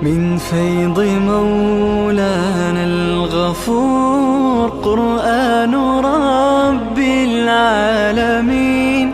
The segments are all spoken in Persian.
من فيض مولانا الغفور. قرآن رب العالمين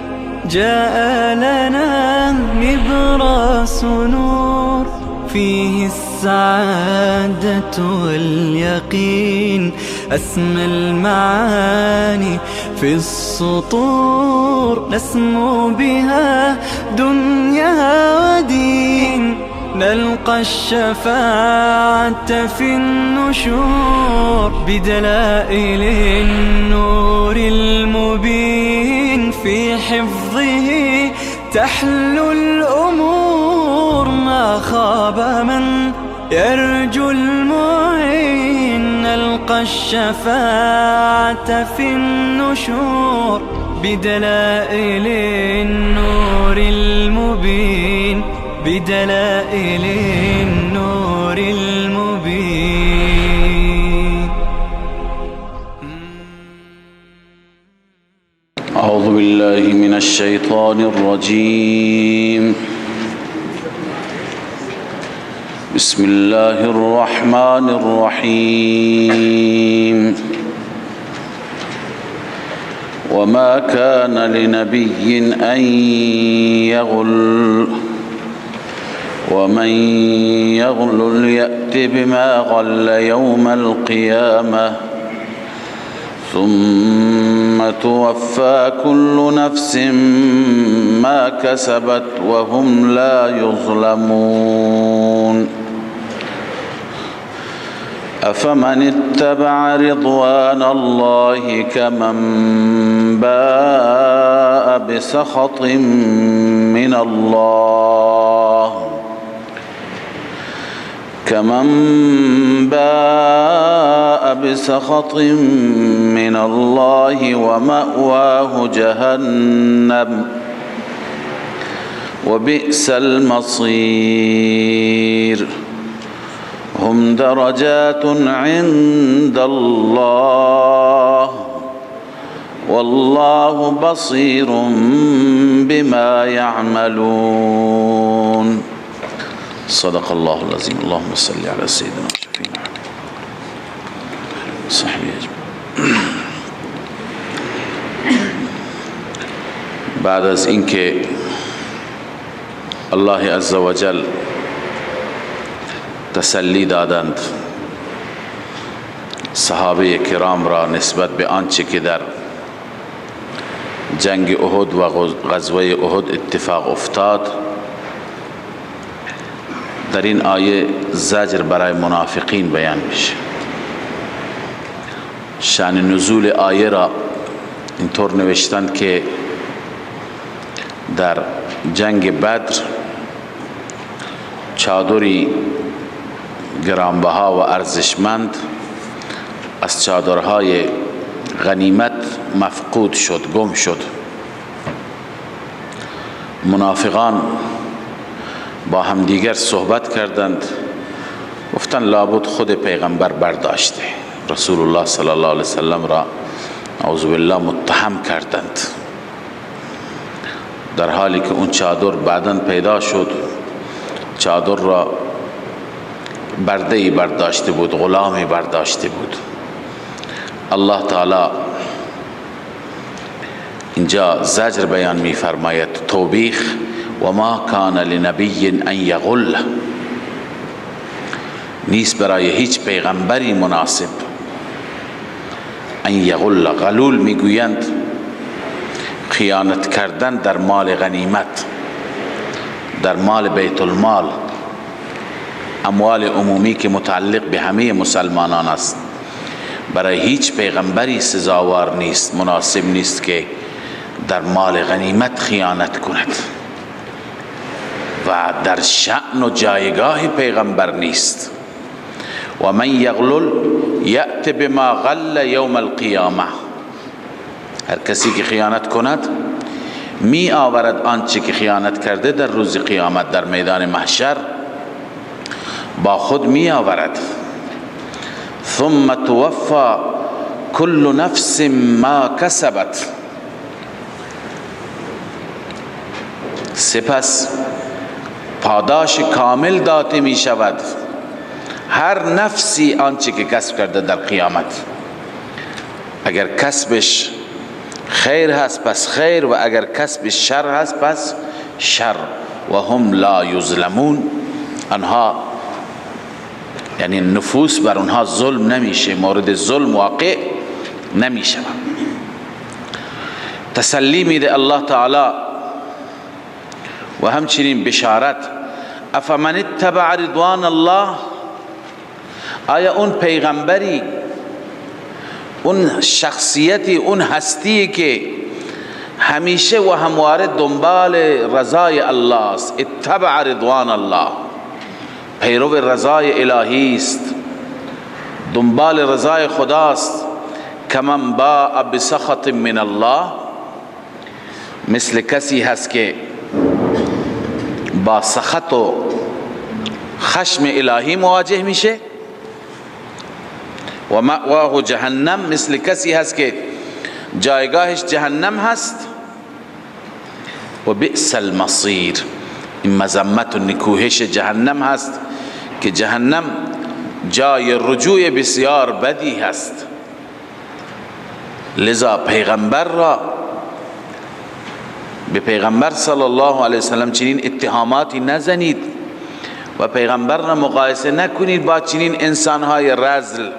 جاء لنا نبراس نور، فيه السعادة واليقين، أسمى المعاني في السطور، نسمو بها دنيا ودين، نلقى الشفاعة في النشور، بدلائل النور المبين، في حفظه تحلو الأمور، ما خاب من يرجو المعين، نلقى الشفاعة في النشور، بدلائل النور المبين، بدلائل النور المبين. أعوذ بالله من الشيطان الرجيم. بسم الله الرحمن الرحيم. وما كان لنبي أن يغل ومن يغلل يأت بما غل يوم القيامة ثم توفى كل نفس ما كسبت وهم لا يظلمون. أفمن اتبع رضوان الله كمن باء بسخط من الله كمن باء بسخط من الله ومأواه جهنم وبئس المصير. هم درجات عند الله والله بصير بما يعملون. صدق الله العظیم. اللهم صل على سيدنا وشفينا صحبه اجمعین. بعد از اینکه الله عزوجل تسلی دادند صحابه کرام را نسبت به آنچه که در جنگ احد و غزوه احد اتفاق افتاد، در این آیه زجر برای منافقین بیان میشه. شأن نزول آیه را اینطور نوشتند که در جنگ بدر چادری گرانبها و ارزشمند از چادرهای غنیمت مفقود شد، گم شد. منافقان با همدیگر صحبت کردند، گفتند لابد خود پیغمبر برداشته. رسول الله صلی الله علیه وسلم را اعوذ بالله متهم کردند، در حالی که اون چادر بعداً پیدا شد. چادر را برده‌ای برداشته بود، غلامی برداشته بود. الله تعالی اینجا زجر بیان می فرماید، توبیخ. و ما کان لنبی ان یغل، نیست برای هیچ پیغمبری مناسب ان یغل. غلول میگویند خیانت کردن در مال غنیمت، در مال بیت المال، اموال عمومی که متعلق به همه مسلمانان است. برای هیچ پیغمبری سزاوار نیست، مناسب نیست که در مال غنیمت خیانت کند و در شأن و جایگاه پیغمبر نیست. و من یغلل یأت بما غل یوم القیامه، هر کسی که خیانت کند می آورد آنچه که خیانت کرده در روز قیامت، در میدان محشر با خود می آورد. ثم توفى كل نفس ما کسبت، سپس پاداش کامل داده می شود هر نفسی آنچه که کسب کرده در قیامت. اگر کسبش خیر هست پس خیر، و اگر کسبش شر هست پس شر. و هم لا یظلمون، آنها یعنی نفوس بر آنها ظلم نمیشه، مورد ظلم واقع نمیشه. تسلی میده الله تعالی و همچنین بشارت. افمن اتبع رضوان الله، آیا اون پیغمبری، اون شخصیتی، اون هستی که همیشه و همواره دنبال رضای الله است، اتبع رضوان الله، پیرو رضای الهی است، دنبال رضای خداست، کمن باء بسخط من الله، مثل کسی هست که با سخط و خشم الهی مواجه میشه، و مأواه جهنم، مثل کسی هست که جایگاهش جهنم هست، و بئس المصیر، این مذمت و نکوهش جهنم هست که جهنم جای رجوع بسیار بدی هست. لذا پیغمبر را، به پیغمبر صلی الله علیه وسلم چنین اتهاماتی نزنید و پیغمبر را مقایسه نکنید با چنین انسانهای رذل.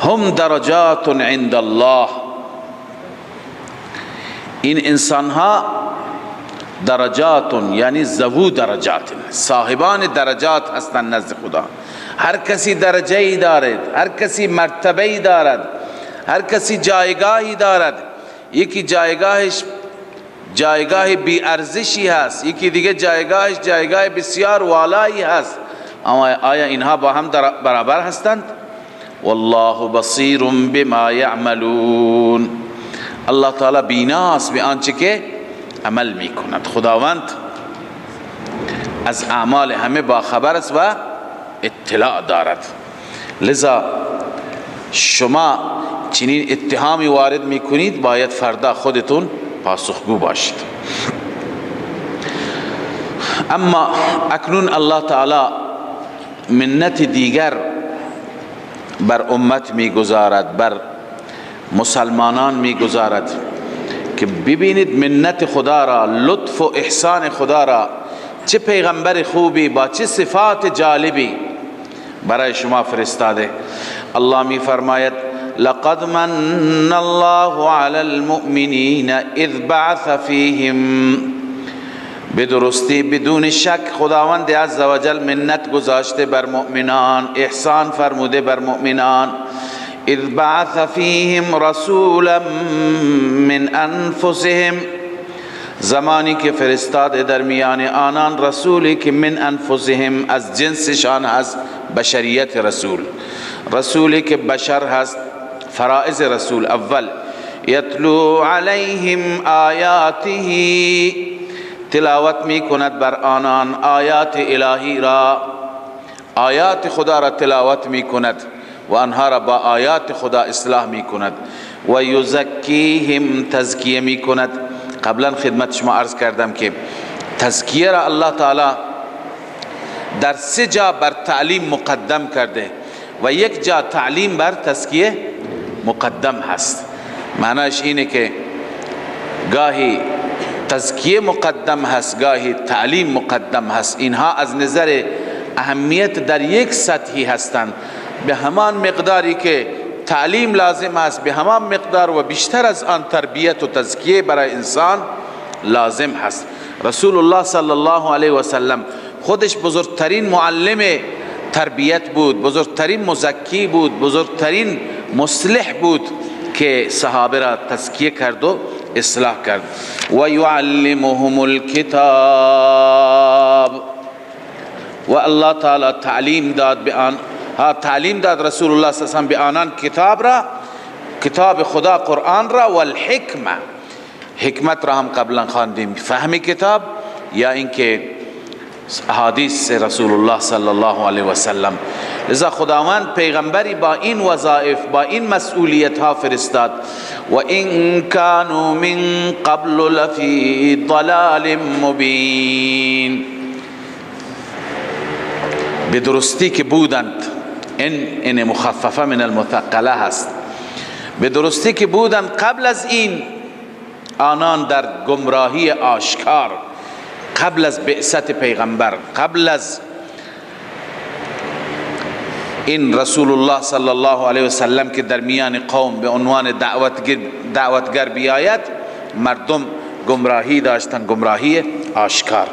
هم درجات عند الله، این انسانها درجات یعنی ذو درجات، صاحبان درجات هستند نزد خدا. هر کسی درجه ای دارد، هر کسی مرتبه ای دارد، هر کسی جایگاهی دارد. یکی جایگاهش جایگاه بی ارزشی هست، یکی دیگه جایگاهش جایگاه بسیار والایی هست. اما آیا اینها با هم برابر هستند؟ والله بصیر بما یعملون، الله تعالی بیناست به آنچه که عمل میکند. خداوند از اعمال همه با خبر است و اطلاع دارد. لذا شما چنین اتهامی وارد میکنید، باید فردا خودتون پاسخگو باشید. اما اکنون الله تعالی منت دیگر بر امت میگذارد، بر مسلمانان میگذارد که ببینید منت خدا را، لطف و احسان خدا را، چه پیغمبر خوبی با چه صفات جالبی برای شما فرستاده. الله می فرماید لقد من الله علی المؤمنین اذ بعث فیهم، بدرستی بدون شک خداوند عزوجل منت گذاشته بر مؤمنان، احسان فرموده بر مؤمنان. اذ بعث فیهم رسولا من انفسهم، زمانی که فرستاده در میان آنان رسولی که من انفسهم، از جنسشان هست، بشریت رسول، رسولی که بشر هست. فرائض رسول: اول یتلو علیهم آیاته، تلاوت می کند بر آنان آیات الهی را، آیات خدا را تلاوت می کند و آنها را با آیات خدا اصلاح می کند. و یزکیهم، تزکیه می کند. قبلا خدمت شما عرض کردم که تزکیه را الله تعالی در سه جا بر تعلیم مقدم کرده و یک جا تعلیم بر تزکیه مقدم هست. معنیش اینه که گاهی تزکیه مقدم هست، گاهی تعلیم مقدم هست. اینها از نظر اهمیت در یک سطحی هستند. به همان مقداری که تعلیم لازم است، به همان مقدار و بیشتر از آن تربیت و تزکیه برای انسان لازم هست. رسول الله صلی الله علیه و سلم خودش بزرگترین معلم تربیت بود، بزرگترین مزکی بود، بزرگترین مصلح بود که صحابه را تزکیه کرد و اصلاح کرد. و یعلمهم الکتاب، و الله تعالی تعلیم داد به آن، تعلیم داد رسول الله صلی الله علیه و سلم به آنان کتاب را، کتاب خدا قرآن را، و الحکمه، حکمت را هم قبلا خواندیم، فهم کتاب یا اینکه احادیث رسول الله صلی الله علیه و سلم. لذا خداوند پیغمبری با این وظایف، با این مسئولیت ها فرستاد. و این کانوا من قبل لفی ضلال مبین، به درستی که بودند، این مخففه من المثقله هست، به درستی که بودند قبل از این آنان در گمراهی آشکار، قبل از بعثت پیغمبر، قبل از این رسول الله صلی الله علیه وسلم که در میان قوم به عنوان دعوتگر بیاید، مردم گمراهی داشتن، گمراهی آشکار.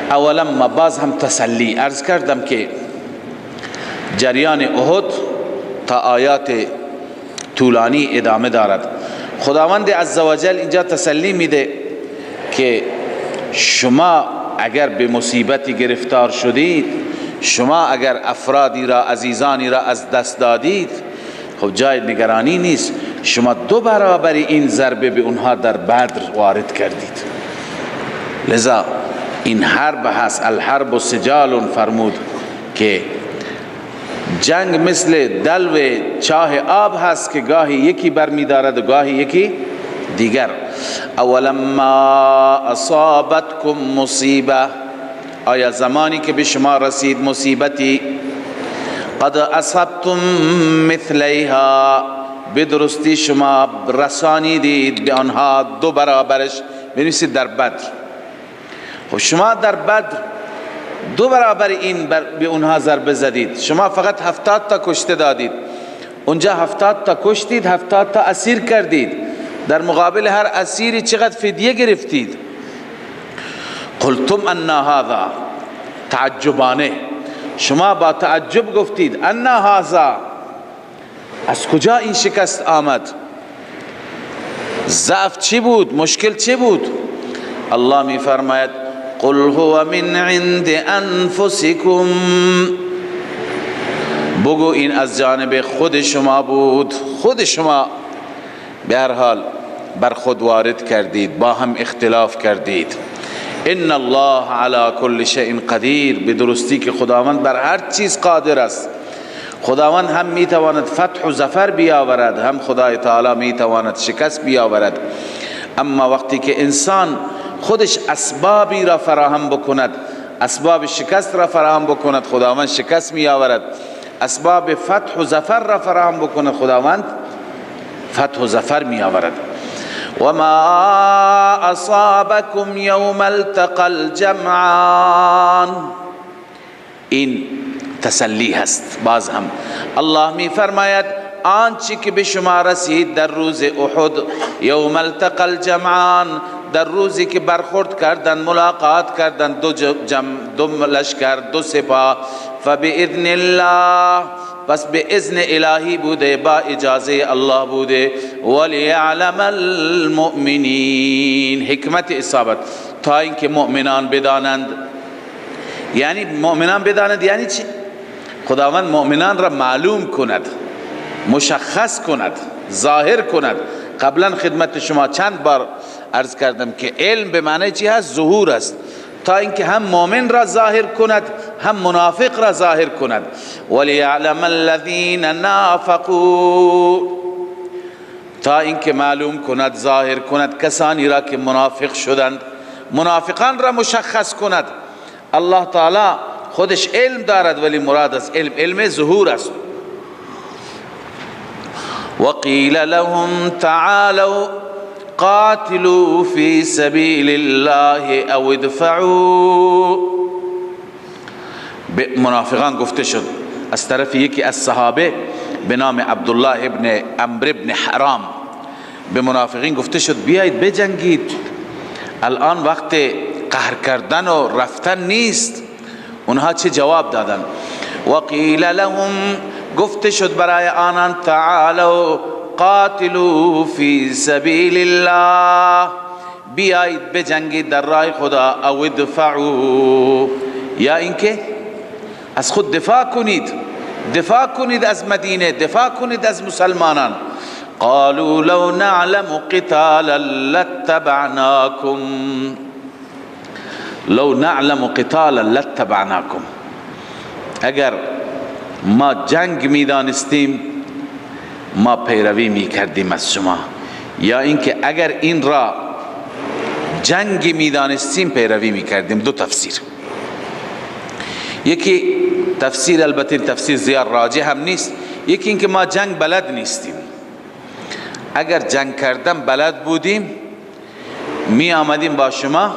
اولا ما باز هم تسلی عرض کردم که جریان احد تا آیات طولانی ادامه دارد. خداوند عزوجل اینجا تسلی میده که شما اگر به مصیبتی گرفتار شدید، شما اگر افرادی را، عزیزانی را از دست دادید، خب جای نگرانی نیست، شما دو برابر این ضربه به اونها در بدر وارد کردید. لذا این حرب هست، الحرب سجال فرمود که جنگ مثل دلو چاه آب هست که گاهی یکی برمیدارد و گاهی یکی دیگر. اولما اصابتکم مصیبه، آیا زمانی که به شما رسید مصیبتی، قد اصبتم مثلیها، به درستی شما رسانیدید به آنها دو برابرش. بنویسید در بدر، خب شما در بدر دو برابر این به اونها ضربه زدید، شما فقط 70 تا کشته دادید، اونجا 70 تا کشتید، 70 تا اسیر کردید، در مقابل هر اسیری چقدر فدیه گرفتید. قلتم انا هذا، تعجبانه شما با تعجب گفتید انا هذا، از کجا این شکست آمد؟ ضعف چی بود؟ مشکل چی بود؟ الله می فرماید قل هو من عند انفسکم، بگو این از جانب خود شما بود، خود شما به هر حال بر خود وارد کردید، با هم اختلاف کردید. ان الله علی کل شیء قدیر، به درستی که خداوند بر هر چیز قادر است. خداوند هم میتواند فتح و ظفر بیاورد، هم خدای تعالی میتواند شکست بیاورد. اما وقتی که انسان خودش اسبابی را فراهم بکند، اسباب شکست را فراهم بکند، خداوند شکست می آورد. اسباب فتح و ظفر را فراهم بکند، خداوند فتح و ظفر می آورد. و ما اصابکم یوم التقى الجمعان، این تسلی هست. باز هم الله می فرماید آنچه که به شما رسید در روز احد، یوم التقى الجمعان، در روزی که برخورد کردن، ملاقات کردن دو جمع، دو لشکر، دو سپاه، فباذن الله، پس به اذن الهی بوده، با اجازه الله بوده. ولیعلم المؤمنین، حکمت اصابت، تا اینکه مؤمنان بدانند. یعنی مؤمنان بدانند یعنی چی؟ خداوند مؤمنان را معلوم کند، مشخص کند، ظاهر کند. قبلا خدمت شما چند بار عرض کردم که علم به معنی چی هست؟ ظهور است. تا اینکه هم مؤمن را ظاهر کند، هم منافق را ظاهر کند. ولیعلم الذین نافقوا، تا اینکه معلوم کند، ظاهر کند کسانی را که منافق شدند، منافقان را مشخص کند. الله تعالی خودش علم دارد، ولی مراد از علم، علم ظهور است. وقیل لهم تعالوا قاتلوا فی سبیل الله او ادفعوا، به منافقان گفته شد از طرف یکی از صحابه به نام عبدالله ابن عمرو ابن حرام، به منافقین گفته شد بیایید بجنگید، الان وقت قهر کردن و رفتن نیست. اونها چه جواب دادن؟ وقیل لهم، گفته شد برای آنان تعالوا قاتلوا فی سبیل الله، بیایید بجنگید در راه خدا، او ادفعوا، یا اینکه از خود دفاع کنید، دفاع کنید از مدینه، دفاع کنید از مسلمانان. قالوا لو نعلم قتالا لاتبعناکم، لو نعلم قتالا لاتبعناکم. اگر ما جنگ میدانستیم ما پیروی میکردیم از شما، یا اینکه اگر این را جنگ میدانستیم پیروی میکردیم. دو تفسیر، یکی تفسیر البته تفسیر زیاد راجح هم نیست، یکی اینکه ما جنگ بلد نیستیم، اگر جنگ کردن بلد بودیم می آمدیم با شما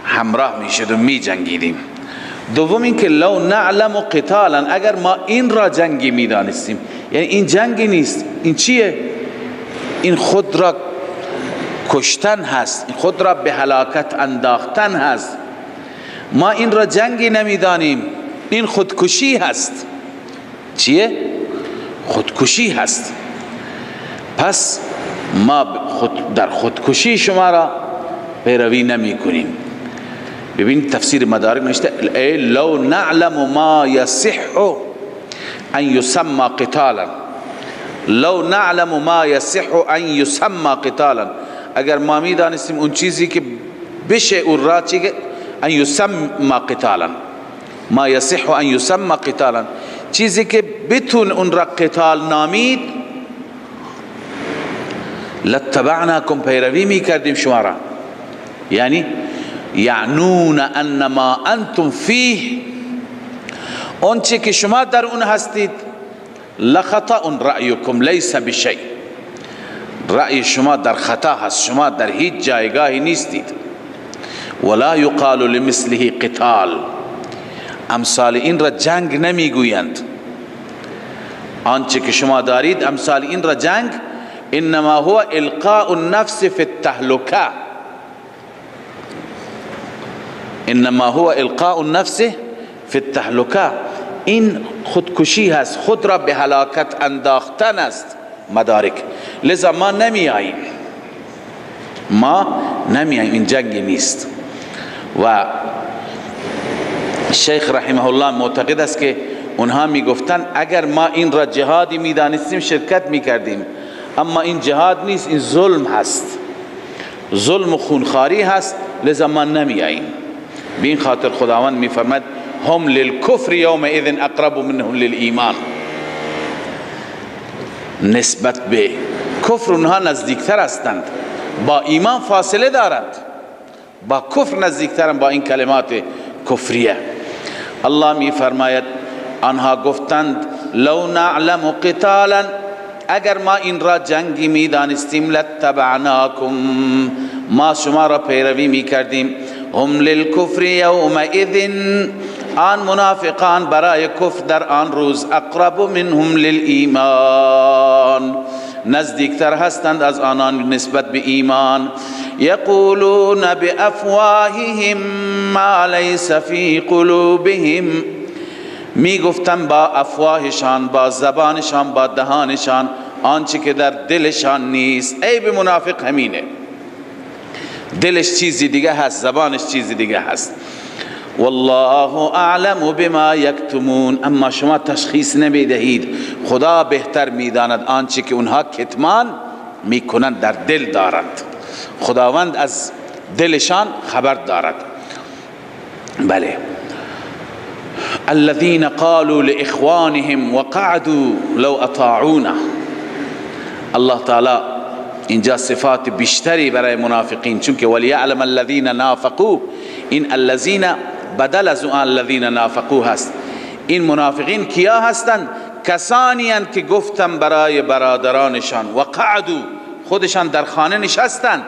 همراه می شدیم می جنگیدیم. دوم اینکه لو نعلم قتالا، اگر ما این را جنگی می دانستیم، یعنی این جنگی نیست، این چیه؟ این خود را کشتن هست، خود را به هلاکت انداختن هست. ما این را جنگی نمیدانیم، این خودکشی هست. چیه؟ خودکشی هست. پس ما در خودکشی شما را پیروی نمی کنیم. ببین تفسیر مدارک نوشته ای لو نعلم ما یصح ان یسمى قتالا، لو نعلم ما یصح ان یسمى قتالا، اگر ما می دانستیم اون چیزی که بشه اون را چی ان یسمى قتالا، ما یصح ان یسمى قتالا، چیزی که بتون اون را قتال نامید، لاتبعناکم پیروی می کردیم شما را. یعنی یعنون ان ما انتم فیه، اون چی که شما در اون هستید، لخطأ رأیکم لیس بشیء، رأی شما در خطا هست، شما در هیچ جایگاهی نیستید. ولا یقال لمثله قتال، امثال این را جنگ نمیگویند. آنچه که شما دارید امثال این را جنگ، انما هو القاء النفس فی التهلکه، انما هو القاء النفس فی التهلکه، این خودکشی هست، خود را به هلاکت انداختن است. مدارک لذا ما نمیاییم، ما نمیاییم، این جنگ نیست. و شیخ رحمه الله معتقد است که اونها میگفتن اگر ما این را جهادی میدانستیم شرکت میکردیم، اما این جهاد نیست، این ظلم هست، ظلم و خونخواری هست، لذا ما نمیاییم. به این خاطر خداوند میفرماد هم للکفر یومئذ اقرب منهم للایمان، نسبت به کفر اونها نزدیکتر هستند، با ایمان فاصله دارند، با کفر نزدیکترند، با این کلمات کفریه. الله می فرماید آنها گفتند لو نعلم قتالا، اگر ما این را جنگی می دانستیم، لاتبعناکم، ما شما را پیروی می کردیم. هم للکفر یومئذ، آن منافقان برای کفر در آن روز، اقرب منهم للایمان، نزدیکتر هستند از آنان نسبت به ایمان. یقولون بافواههم ما لیس فی قلوبهم، می گفتن با افواهشان، با زبانشان، با دهانشان آنچه که در دلشان نیست. عیب منافق همینه، دلش چیزی دیگه هست، زبانش چیزی دیگه هست. والله اعلم بما یکتمون، اما شما تشخیص نمیدهید، خدا بهتر میداند آنچه که اونها کتمان میکنند، در دل دارند، خداوند از دلشان خبر دارد. بله، الذين قالوا لإخوانهم وقعدوا لو اطاعونا. الله تعالی اینجا صفات بیشتری برای منافقین، چون که ولیعلم الذین نافقوا، این الذین بدل از آن الذین نافقوا هست. این منافقین کیا هستند؟ کسانی هستند که گفتن برای برادرانشان، وقعدوا، خودشان در خانه نشستند،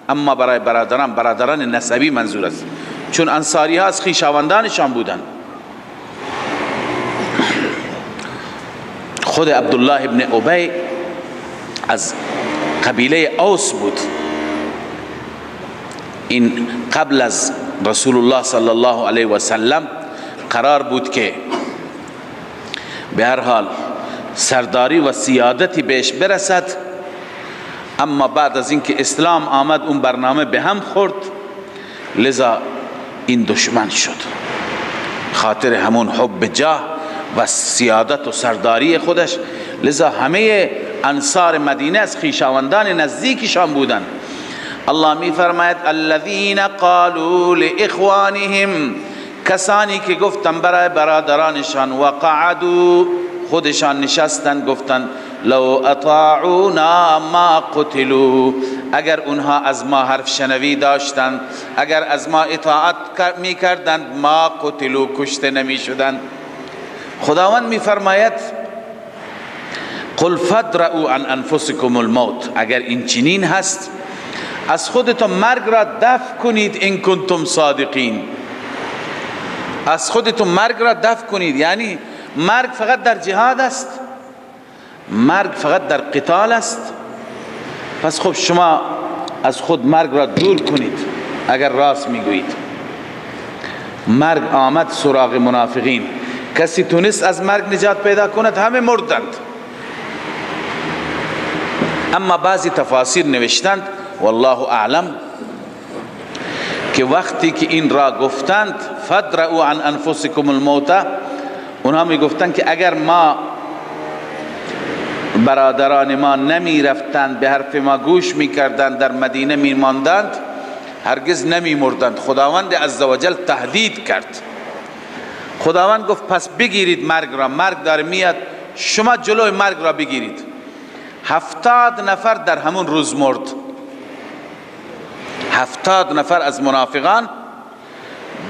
اما برای برادران، برادران نسبی منظور است، چون انصاری ها از خویشاوندانشان بودند. خود عبدالله ابن ابی از قبیله اوس بود. این قبل از رسول الله صلی الله علیه و سلم قرار بود که به هر حال سرداری و سیادتی بهش برسد، اما بعد از اینکه اسلام آمد اون برنامه به هم خورد، لذا این دشمن شد. خاطر همون حب جاه و سیادت و سرداری خودش، لذا همه انصار مدینه از خویشاوندان نزدیکشان بودند. الله می فرماید الذین قالوا لاخوانهم، کسانی که گفتن برای برادرانشان، و قعدوا، خودشان نشستن گفتن لو اطاعونا ما قتلوا، اگر اونها از ما حرف شنوی داشتند، اگر از ما اطاعت می کردند، ما قتلوا، کشته نمی شدند. خداوند می فرماید قل فادرؤوا عن انفسکم الموت، اگر این چنین هست از خودتون مرگ را دفع کنید، ان کنتم صادقین، از خودتون مرگ را دفع کنید. یعنی مرگ فقط در جهاد است، مرگ فقط در قتال است. پس خب شما از خود مرگ را دور کنید اگر راست میگویید. مرگ آمد سراغ منافقین، کسی تونست از مرگ نجات پیدا کند؟ همه مردند. اما بعضی تفاسیر نوشتند والله اعلم که وقتی که این را گفتند فادرؤوا عن انفسکم الموت، اونها می گفتند که اگر ما برادران ما نمی رفتند، به حرف ما گوش می کردند، در مدینه می ماندند، هرگز نمی مردند. خداوند عزوجل تهدید کرد. خداوند گفت پس بگیرید مرگ را، مرگ داره میاد، شما جلوی مرگ را بگیرید. 70 نفر در همون روز مرد. 70 نفر از منافقان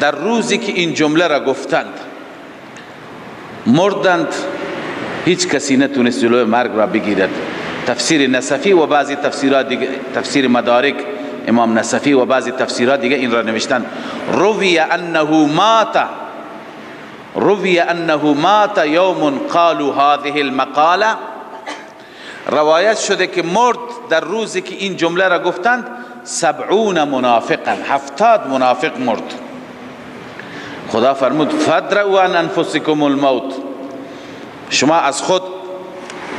در روزی که این جمله را گفتند مردند. هیچ کسی نتونست جلوی مرگ را بگیرد. تفسیر نسفی و بعضی تفسیرات دیگه، تفسیر مدارک امام نسفی و بعضی تفسیرات دیگه این را نوشتند. روی انه مات، روی انه مات یوم قالوا هذه المقاله، روایت شده که مرد در روزی که این جمله را گفتند 70 منافقا، 70 منافق مرد. خدا فرمود فادرؤوا عن انفسکم الموت، شما از خود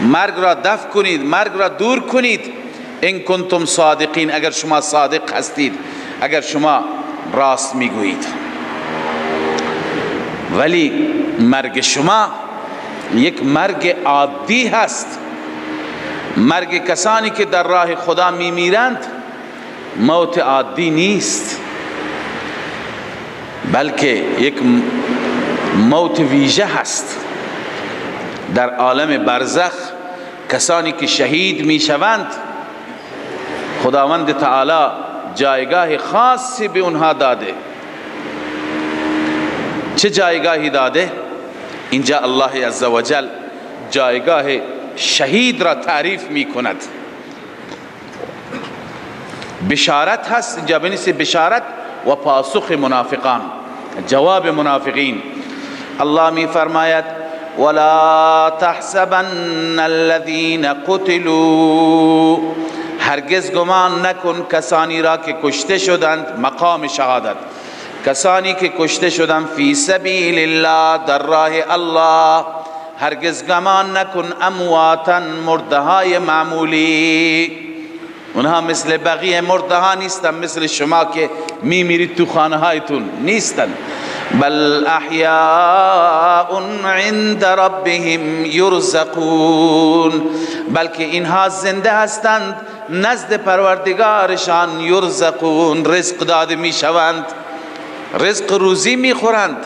مرگ را دفع کنید، مرگ را دور کنید، ان کنتم صادقین، اگر شما صادق هستید، اگر شما راست میگویید. ولی مرگ شما یک مرگ عادی هست. مرگ کسانی که در راه خدا میمیرند موت عادی نیست، بلکه یک موت ویژه هست. در عالم برزخ کسانی که شهید میشوند خداوند تعالی جایگاه خاصی به اونها داده. چه جایگاهی داده؟ اینجا الله عزوجل جایگاه شهید را تعریف میکند. بشارت هست اینجا، بنویسید بشارت و پاسخ منافقان، جواب منافقین. الله می فرماید ولا تحسبن الذين قتلوا، هرگز گمان نکن کسانی را که کشته شدند، مقام شهادت، کسانی که کشته شدند فی سبیل الله، در راه الله، هرگز گمان نکن امواتا، مرده های معمولی. اونها مثل بقیه مرده ها نیستن، مثل شما که میمیرید تو خانه هایتون نیستن. بل احیاء عند ربهم یرزقون، بلکه اینها زنده هستند نزد پروردگارشان، یرزقون، رزق داده میشوند، رزق روزی میخورند،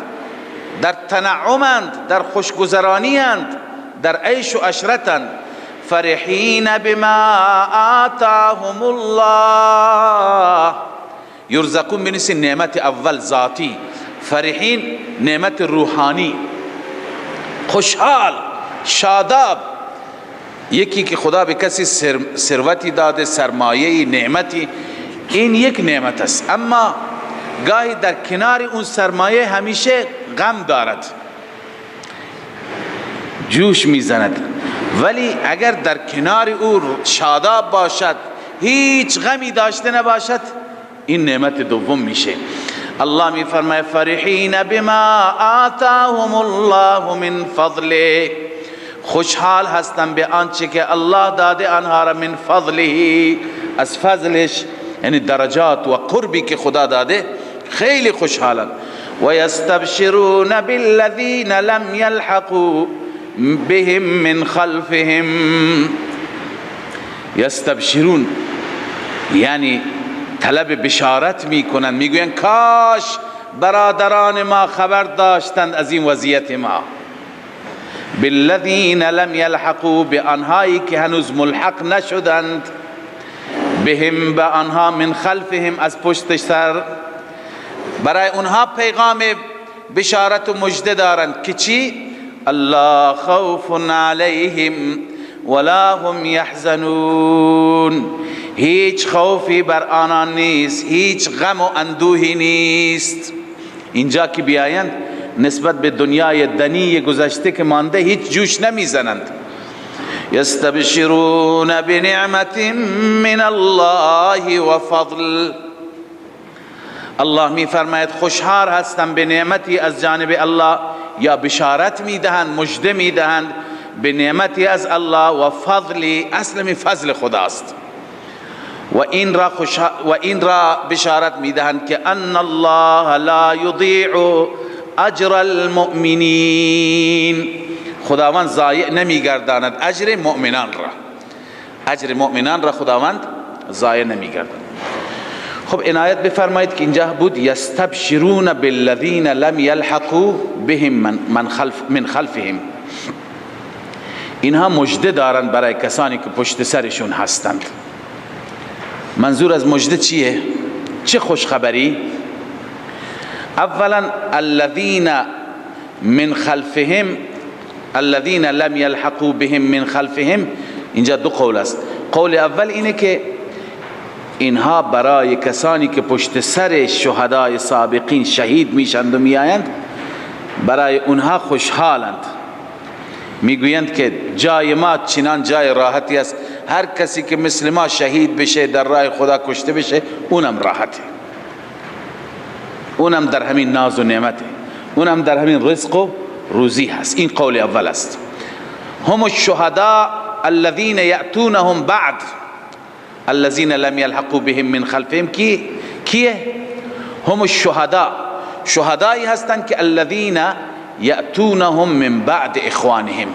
در تنعمند، در خوشگذرانی اند، در عیش و عشرتند. فرحین بما آتاهم الله، یرزقون بنیسی نعمت اول ذاتی، فرحین نعمت روحانی، خوشحال شاداب. یکی که خدا به کسی ثروتی داده، سرمایه، نعمتی، این یک نعمت است، اما گاهی در کنار اون سرمایه همیشه غم دارد، جوش میزند. ولی اگر در کنار او شاداب باشد، هیچ غمی داشته نباشد، این نعمت دوم میشه. الله می فرماید فرحین بما آتاهم الله من فضله، خوشحال هستن به آنچه که الله داده آنها را، من فضله، از فضلش، یعنی درجات و قربی که خدا داده، خیلی خوشحالن. و یستبشرون بالذین لم یلحقوا بهم من خلفهم، یستبشرون یعنی طلب بشارت میکنن، میگوین کاش برادران ما خبر داشتند از این وضعیت ما. بالذین لم یلحقوا، به آنهایی که هنوز ملحق نشدند، بهم، به آنها، من خلفهم، از پشت سر. برای اونها پیغام بشارت و مژده دارند که چی؟ الله خوف علیهم ولا هم یحزنون. هیچ خوفی بر آنان نیست، هیچ غم و اندوهی نیست. اینجا که بیایند نسبت به دنیای دنی گذشته که مانده هیچ جوش نمیزنند. یستبشرون بنعمت من الله و فضل. الله می فرماید خوشحال هستم به نعمتی از جانب الله، یا بشارت میدهند، مژده میدهند به نعمتی از الله و فضلی، اصل می فضل خداست، و این را بشارت میدهند که ان الله لا یضیع اجر المؤمنین. خداوند ضایع نمیگرداند اجر مؤمنان را، اجر مؤمنان را خداوند ضایع نمیگرداند. خب عنایت بفرمایید که اینجا بود یستبشرون بالذین لم یلحقوا بهم من خلفهم. اینها مژده دارند برای کسانی که پشت سرشون هستند. منظور از مژده چیه؟ چه خوشخبری؟ اولا الذین من خلفهم، الذین لم یلحقوا بهم من خلفهم، اینجا دو قول است. قول اول اینه که اینها برای کسانی که پشت سر شهدای سابقین شهید میشند و میآیند، برای اونها خوشحالند، میگویند که جای ما چنان جای راحتی است، هر کسی که مثل ما شهید بشه، در راه خدا کشته بشه، اونم راحته، اونم در همین ناز و نعمته، اونم در همین رزق و روزی هست. این قول اول است. هم الشهداء الذين یأتونهم بعد الذين لم يلحقوا بهم من خلفهم. کیه؟ هم الشهداء، شهدایی هستند که الذين یأتونهم من بعد اخوانهم،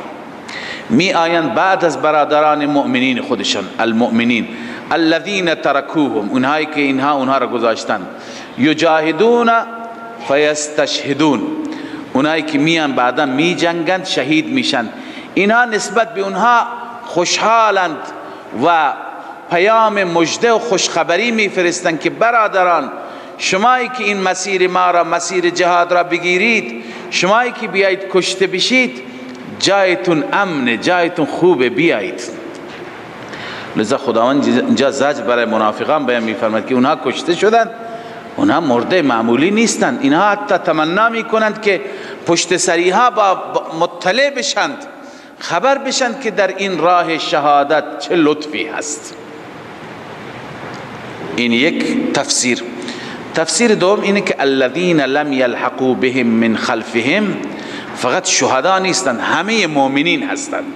می آیند بعد از برادران مؤمنین خودشان، المؤمنین الذين ترکوهم، اونهایی که اینها اونها را گذاشتند، یجاهدون فیستشهدون، اونهایی که میان بعدا می جنگند، شهید میشن. اینها نسبت به اونها خوشحالند و پیام مژده و خوشخبری میفرستند که برادران، شمایی که این مسیر ما را، مسیر جهاد را بگیرید، شمایی که بیایید کشته بشید، جایتون امنه، جایتون خوبه، بیایید. لذا خداوند اینجا زجر برای منافقان بیان میفرماید که اونها کشته شدند، اونها مرده معمولی نیستند، اینها حتی تمنا میکنند که پشت سریها با مطلع بشند، خبر بشند که در این راه شهادت چه لطفی هست. این یک تفسیر. تفسیر دوم اینه که الذین لم یلحقوا بهم من خلفهم فقط شهدا نیستند، همه مؤمنین هستند.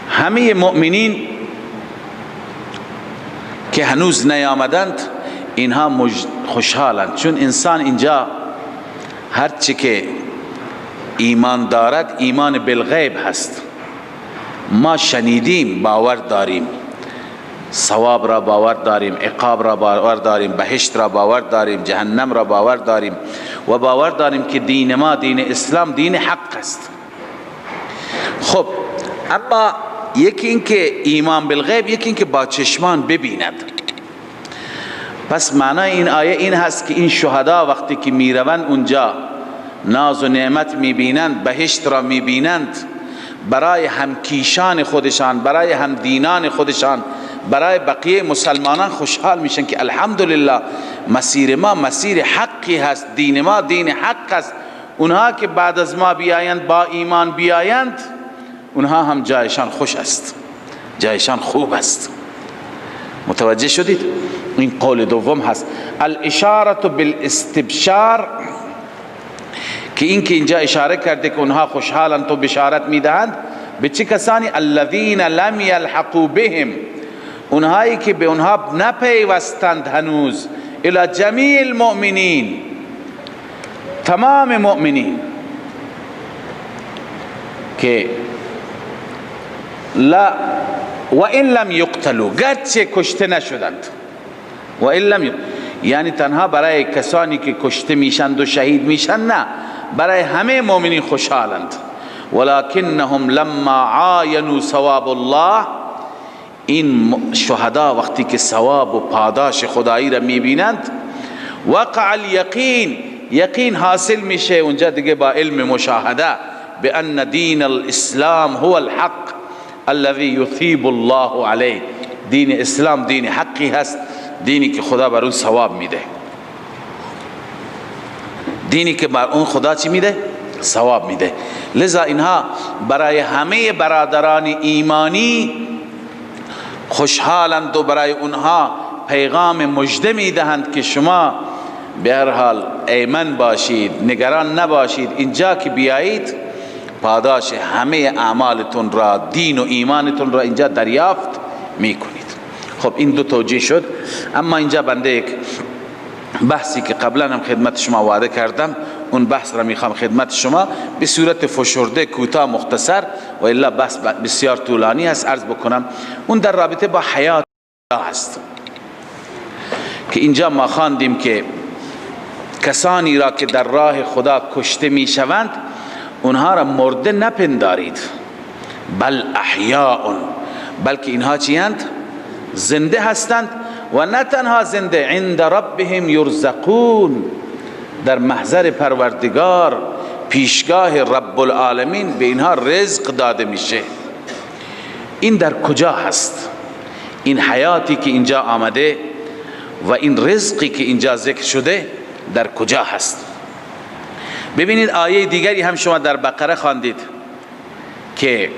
همه مؤمنین که هنوز نیامدند، اینها خوشحالند، چون انسان اینجا هرچی که ایمان دارد ایمان بالغیب هست. ما شنیدیم، باور داریم، ثواب را باور داریم، عقاب را باور داریم، بهشت را باور داریم، جهنم را باور داریم و باور داریم که دین ما، دین اسلام، دین حق است. خب اما یکی این که ایمان بالغیب، یکی این که با چشمان ببیند. پس معنای این آیه این هست که این شهدا وقتی که میروند اونجا ناز و نعمت میبینند، بهشت را میبینند، برای همکیشان خودشان، برای همدینان خودشان، برای بقیه مسلمانان خوشحال میشن که الحمدلله مسیر ما مسیر حقی هست، دین ما دین حق است. اونها که بعد از ما بیایند، با ایمان بیایند، اونها هم جایشان خوش است، جایشان خوب است. متوجه شدید؟ این قول دوم هست. الاشاره بالاستبشار، که این که اینجا اشاره کرده که اونها خوشحالند تو بشارت میدهند به چه کسانی؟ الذین لم یلحقوا بهم، اونهایی که به اونها نپیوستند هنوز، الی جمیع المؤمنین، تمام مؤمنین که لا و ان لم یقتلوا، گرچه کشته نشدند، و ان لم یعنی تنها برای کسانی که کشته میشند و شهید میشن نه، برای همه مؤمنین خوشحالند. ولکنهم لما عاینوا ثواب الله، این شهدا وقتی که ثواب و پاداش خدایی را میبینند، وقع الیقین، یقین حاصل میشه اونجا دیگه با علم مشاهده، بان دین الاسلام هو الحق الذي یثیب الله علیه. دین اسلام دین حقی هست، دینی که خدا بر اون ثواب میده، دینی که بر اون خدا چی میده؟ ثواب میده. لذا اینها برای همه برادران ایمانی خوشحالند و برای اونها پیغام مژده میدهند که شما به هر حال ایمن باشید، نگران نباشید، اینجا که بیایید پاداش همه اعمالتون را، دین و ایمانتون را اینجا دریافت میکنید. خب این دو توجیه شد. اما اینجا بنده یک بحثی که قبلا هم خدمت شما وعده کردم، اون بحث را میخوام خدمت شما به صورت فشرده، کوتاه، مختصر و الا بحث بسیار طولانی است عرض بکنم. اون در رابطه با حیات است که اینجا ما خواندیم که کسانی را که در راه خدا کشته میشوند اونها را مرده نپندارید، بل احیاء، بلکه اینها چی هستند؟ زنده هستند. و نه تنها زنده، عند ربهم یرزقون، در محضر پروردگار، پیشگاه رب العالمین به اینها رزق داده میشه. این در کجا هست؟ این حیاتی که اینجا آمده و این رزقی که اینجا ذکر شده در کجا هست؟ ببینید آیه دیگری هم شما در بقره خواندید که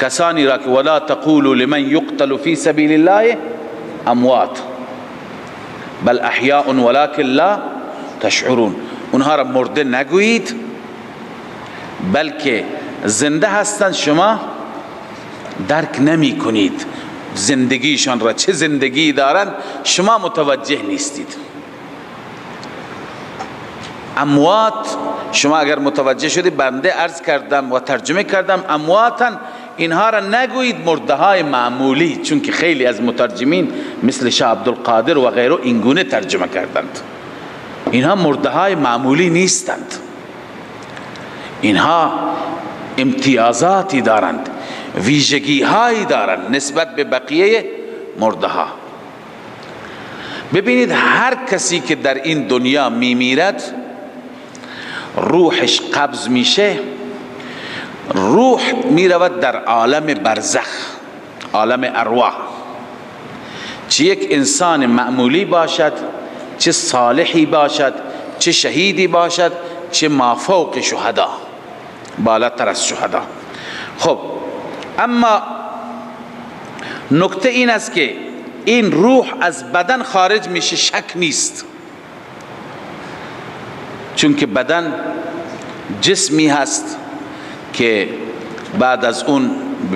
کسانی را که ولا تقولوا لمن یقتل فی سبیل الله اموات بل احیاء ولکن لا تشعرون، اونها را مرده نگویید بلکه زنده هستند، شما درک نمی کنید زندگیشان را، چه زندگی دارند شما متوجه نیستید. اموات شما اگر متوجه شدید، بنده عرض کردم و ترجمه کردم، امواتن اینها را نگویید مرده های معمولی، چون که خیلی از مترجمین مثل شاه عبدالقادر و غیره اینگونه ترجمه کردند. اینها مرده های معمولی نیستند، اینها امتیازاتی دارند، ویژگی هایی دارند نسبت به بقیه مرده ها. ببینید هر کسی که در این دنیا میمیرد روحش قبض میشه، روح میرود در عالم برزخ، عالم ارواح. چه یک انسان معمولی باشد، چه صالحی باشد، چه شهیدی باشد، چه مافوق شهدا، بالاتر از شهدا. خب اما نکته این است که این روح از بدن خارج میشه، شک نیست، چون که بدن جسمی هست که بعد از اون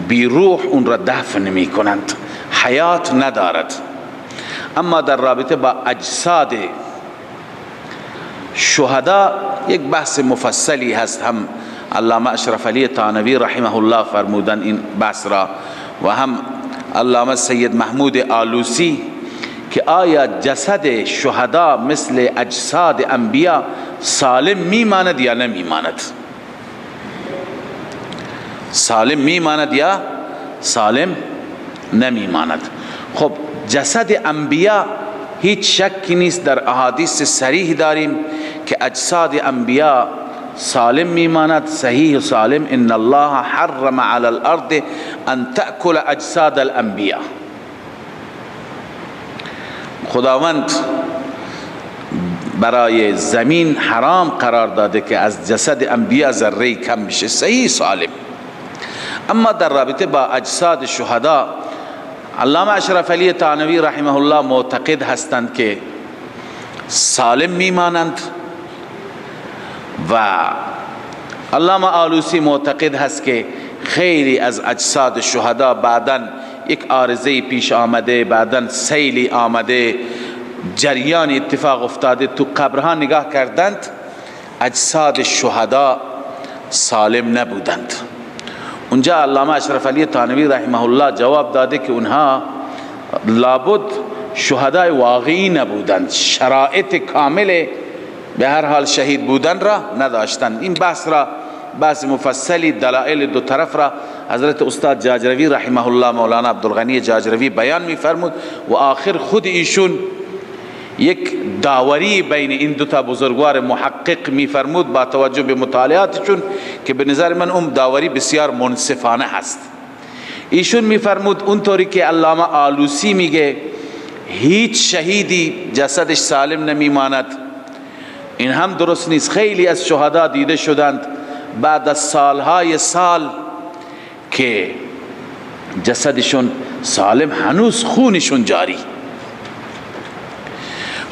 بی روح اون را دفن می کنند، حیات ندارد. اما در رابطه با اجساد شهدا یک بحث مفصلی هست، هم علامه اشرف علی تانوی رحمه الله فرمودن این بحث را، و هم علامه سید محمود آلوسی، که آیا جسد شهدا مثل اجساد انبیا سالم میماند یا نمیماند؟ سالم میماند یا سالم نمیماند؟ خب جسد انبیا هیچ شکی نیست، در احادیث صریح داریم که اجساد انبیا سالم میماند، صحیح سالم. ان الله حرم علی الارض ان تأکل اجساد الانبیاء. خداوند برای زمین حرام قرار داده که از جسد انبیا ذره کم بشه، صحیح سالم. اما در رابطه با اجساد شهدا علامه اشرف علی تانوی رحمه الله معتقد هستند که سالم میمانند، و علامه آلوسی معتقد هست که خیلی از اجساد شهدا بعداً یک عارضه پیش آمده، بعداً سیلی آمده، جریان اتفاق افتاده، تو قبرها نگاه کردند اجساد شهدا سالم نبودند. اونجا علامه اشرف علی تانوی رحمه الله جواب داده که اونها لابد شهدای واقعی نبودند، شرایط کامل به هر حال شهید بودن را نداشتند. این بحث را، بحث مفصلی، دلائل دو طرف را حضرت استاد جاجروی رحمه الله، مولانا عبدالغنی جاجروی بیان می فرمود و آخر خود ایشون یک داوری بین این دو تا بزرگوار محقق می فرمود با توجه به مطالعاتشون که به نظر من اون داوری بسیار منصفانه هست. ایشون می فرمود اونطوری که علامه آلوسی میگه هیچ شهیدی جسدش سالم نمیماند، این هم درست نیست. خیلی از شهدا دیده شدند بعد از سالهای سال که جسدشون سالم، هنوز خونشون جاری.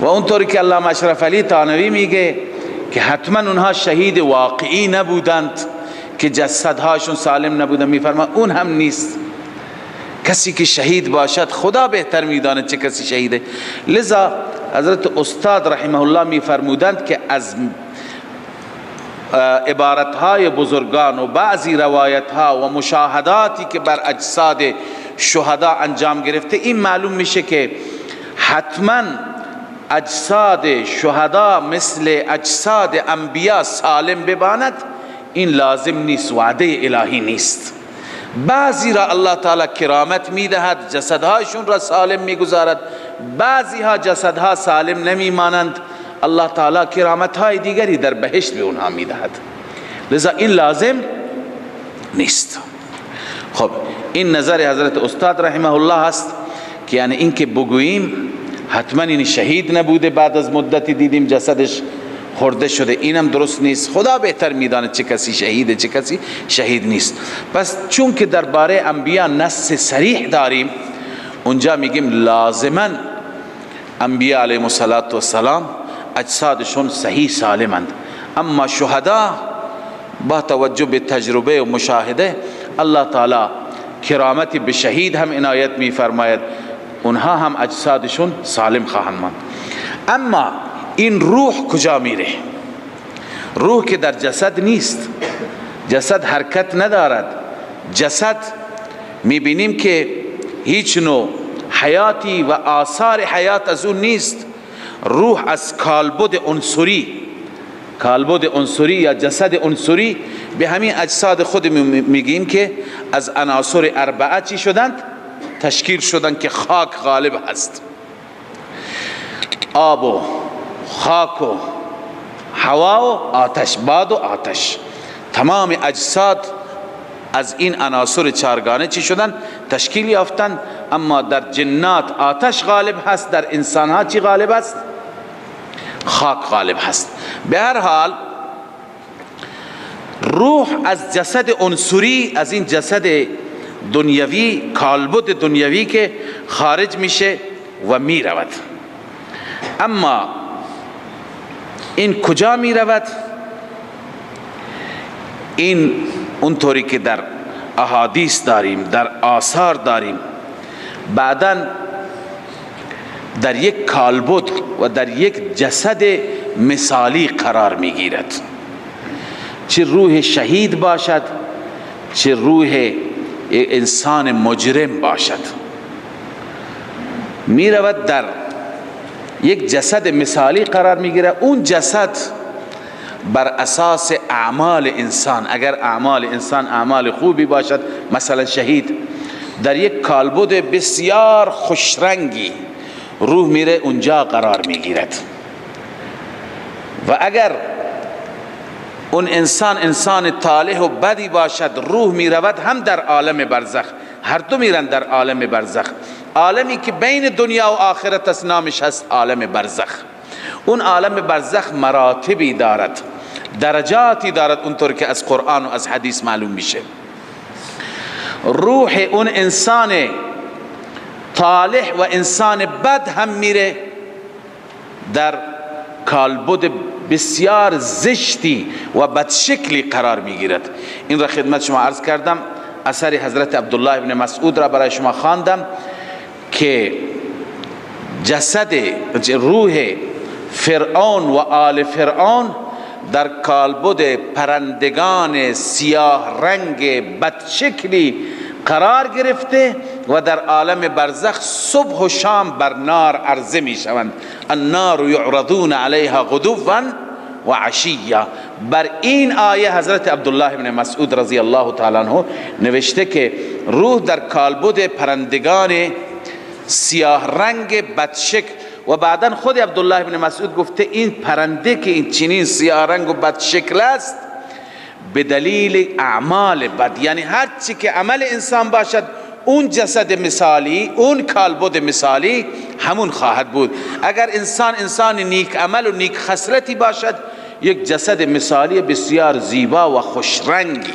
و اونطوری که علامه اشرف علی تانوی میگه که حتما اونها شهید واقعی نبودند که جسدهاشون سالم نبودند، میفرما اون هم نیست. کسی که شهید باشد خدا بهتر میداند چه کسی شهیده. لذا حضرت استاد رحمه الله میفرمودند که از عبارتهای بزرگان و بعضی روایتها و مشاهداتی که بر اجساد شهدا انجام گرفته، این معلوم میشه که حتما اجساد شهدا مثل اجساد انبیا سالم بباند، این لازم نیست، وعده الهی نیست. بعضی را الله تعالی کرامت میدهد، جسدهایشون را سالم میگذارد، بعضی ها جسدها سالم نمیمانند، الله تعالی کرامت های دیگری در بهشت به اونها میدهد. لذا این لازم نیست. خب این نظر حضرت استاد رحمه الله هست که یعنی این که بگوییم حتما این شهید نبوده، بعد از مدتی دیدیم جسدش خورده شده، اینم درست نیست. خدا بهتر میداند چه کسی شهیده چه کسی شهید نیست. پس چون که درباره انبیا نص صریح داریم، اونجا میگیم لازما انبیا علیهم السلام اجسادشون صحیح سالمند. اما شهدا با توجه به تجربه و مشاهده الله تعالی کرامت به شهید هم عنایت میفرماید، اونها هم اجسادشون سالم خواهند ماند. اما این روح کجا میره؟ روح که در جسد نیست، جسد حرکت ندارد، جسد میبینیم که هیچ نوع حیاتی و آثار حیات از اون نیست. روح از کالبد عنصری، کالبد عنصری یا جسد عنصری، به همین اجساد خود میگیم که از عناصر اربعه چی شدند؟ تشکیل شدند که خاک غالب هست، آب و خاک و هوا و آتش، باد و آتش. تمام اجساد از این عناصر چارگانه چی شدن؟ تشکیل یافتن. اما در جنات آتش غالب هست، در انسان ها چی غالب است؟ خاک غالب هست. به هر حال روح از جسد عنصری، از این جسد دنیوی، کالبد دنیوی که خارج میشه و میرود. اما این کجا میرود؟ این اونطوری که در احادیث داریم، در آثار داریم، بعداً در یک کالبد و در یک جسد مثالی قرار میگیرد، چه روح شهید باشد چه روح انسان مجرم باشد، میرود در یک جسد مثالی قرار میگیره. اون جسد بر اساس اعمال انسان، اگر اعمال انسان اعمال خوبی باشد، مثلا شهید در یک کالبد بسیار خوشرنگی روح میره اونجا قرار میگیرد، و اگر اون انسان انسان طالح و بدی باشد، روح میرود هم در عالم برزخ، هر دو میرن در عالم برزخ، عالمی که بین دنیا و آخرت است نامش هست عالم برزخ. اون عالم برزخ مراتبی دارد، درجاتی دارد، اونطور که از قرآن و از حدیث معلوم میشه. روح اون انسان طالح و انسان بد هم میره در کالبد بسیار زشتی و بدشکلی قرار میگیرد. این را خدمت شما عرض کردم، اثر حضرت عبدالله ابن مسعود را برای شما خواندم که جسد روح فرعون و آل فرعون در کالبد پرندگان سیاه رنگ بدشکلی قرار گرفته و در عالم برزخ صبح و شام بر نار عرضه می شوند. النار یعرضون علیها غدوا و عشیا. بر این آیه حضرت عبدالله بن مسعود رضی الله تعالی عنه نوشته که روح در کالبد پرندگان سیاه رنگ بدشکل، و بعدا خود عبدالله بن مسعود گفته این پرنده که این چنین سیاه رنگ و بدشکل است به دلیل اعمال بد، یعنی هر چی که عمل انسان باشد اون جسد مثالی، اون کالبد مثالی همون خواهد بود. اگر انسان انسان نیک عمل و نیک خصلتی باشد، یک جسد مثالی بسیار زیبا و خوش رنگی.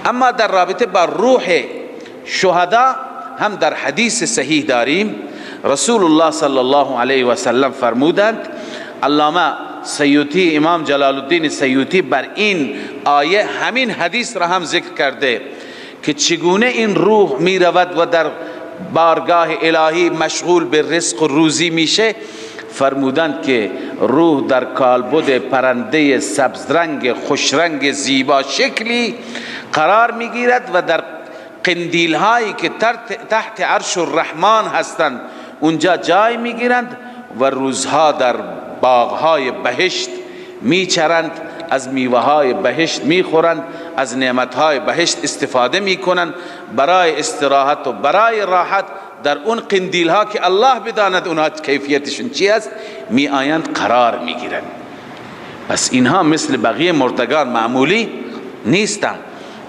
اما در رابطه با روح شهدا هم در حدیث صحیح داریم، رسول الله صلی الله علیه و سلم فرمودند، علامه سیوطی، امام جلال الدین سیوطی بر این آیه همین حدیث را هم ذکر کرده که چگونه این روح می رود و در بارگاه الهی مشغول به رزق و روزی میشه. فرمودند که روح در کالبد پرنده سبز رنگ خوش رنگ زیبا شکلی قرار میگیرد و در قندیل هایی که تحت عرش الرحمن هستند اونجا جای میگیرند و روزها در باغهای بهشت میچرند، از میوه های بهشت میخورند، از نعمتهای بهشت استفاده میکنند، برای استراحت و برای راحت در اون قندیل ها که الله بداند اونها کیفیتشون چی است می آیند قرار میگیرند. پس اینها مثل بقیه مردگان معمولی نیستند،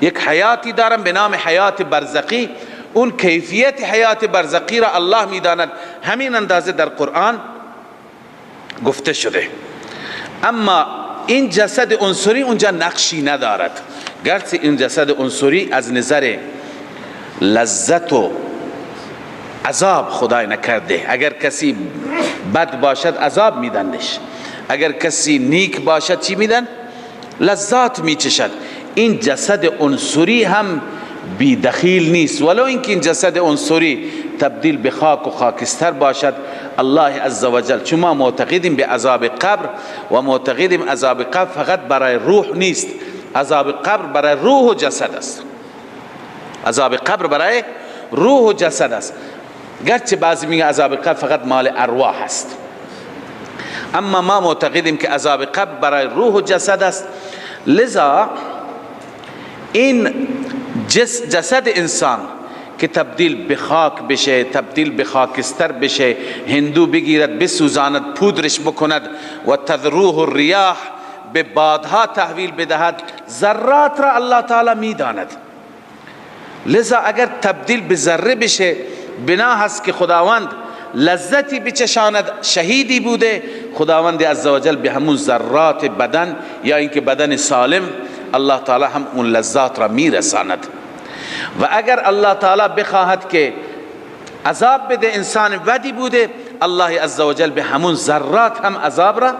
یک حیاتی دارن به نام حیات برزخی. اون کیفیت حیات برزخی را الله میداند، همین اندازه در قرآن گفته شده. اما این جسد عنصری اونجا نقشی ندارد، گرچه این جسد عنصری از نظر لذت و عذاب خدای نکرده، اگر کسی بد باشد عذاب میدندش، اگر کسی نیک باشد چی میدن؟ لذات میچشد. این جسد عنصری هم بی دخیل نیست، ولو اینکه این جسد عنصری تبدیل به خاک و خاکستر باشد. الله عزوجل، چون ما معتقدیم به عذاب قبر و معتقدیم عذاب قبر فقط برای روح نیست، عذاب قبر برای روح و جسد است، عذاب قبر برای روح و جسد است. گرچه بعضی میگه عذاب قبر فقط مال ارواح است، اما ما معتقدیم که عذاب قبر برای روح و جسد است. لذا این جسد انسان که تبدیل به خاک بشه، تبدیل به خاکستر بشه، هندو بگیرد بسوزاند، پودرش بکند و تذروه الریاح، به بادها تحویل بدهد، ذرات را الله تعالی میداند. لذا اگر تبدیل به ذره بشه، بنا هست که خداوند لذتی بچشاند، شهیدی بوده، خداوند عزوجل به همون ذرات بدن یا اینکه بدن سالم الله تعالی هم اون لذات را میرساند. و اگر الله تعالی بخواهد که عذاب بده انسان بدی بوده، الله عزوجل به همون ذرات هم عذاب را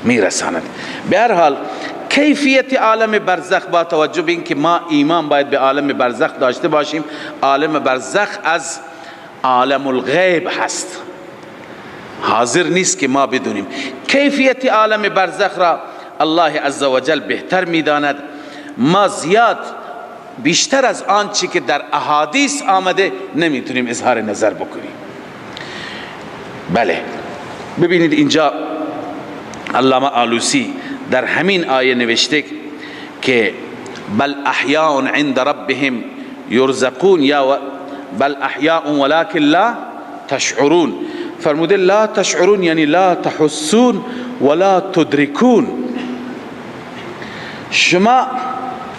میرساند. به هر حال کیفیت عالم برزخ با توجه به اینکه ما ایمان باید به عالم برزخ داشته باشیم، عالم برزخ از عالم الغیب هست، حاضر نیست که ما بدونیم. کیفیت عالم برزخ را الله عزوجل بهتر میداند. ما زیاد بیشتر از آنچه که در احادیث آمده نمیتونیم اظهار نظر بکنیم. بله، ببینید اینجا علامه آلوسی در همین آیه نوشته که بل احیاء عند ربهم یرزقون، یا بل احیاء ولكن لا تشعرون. فرموده لا تشعرون یعنی لا تحسون ولا تدرکون. شما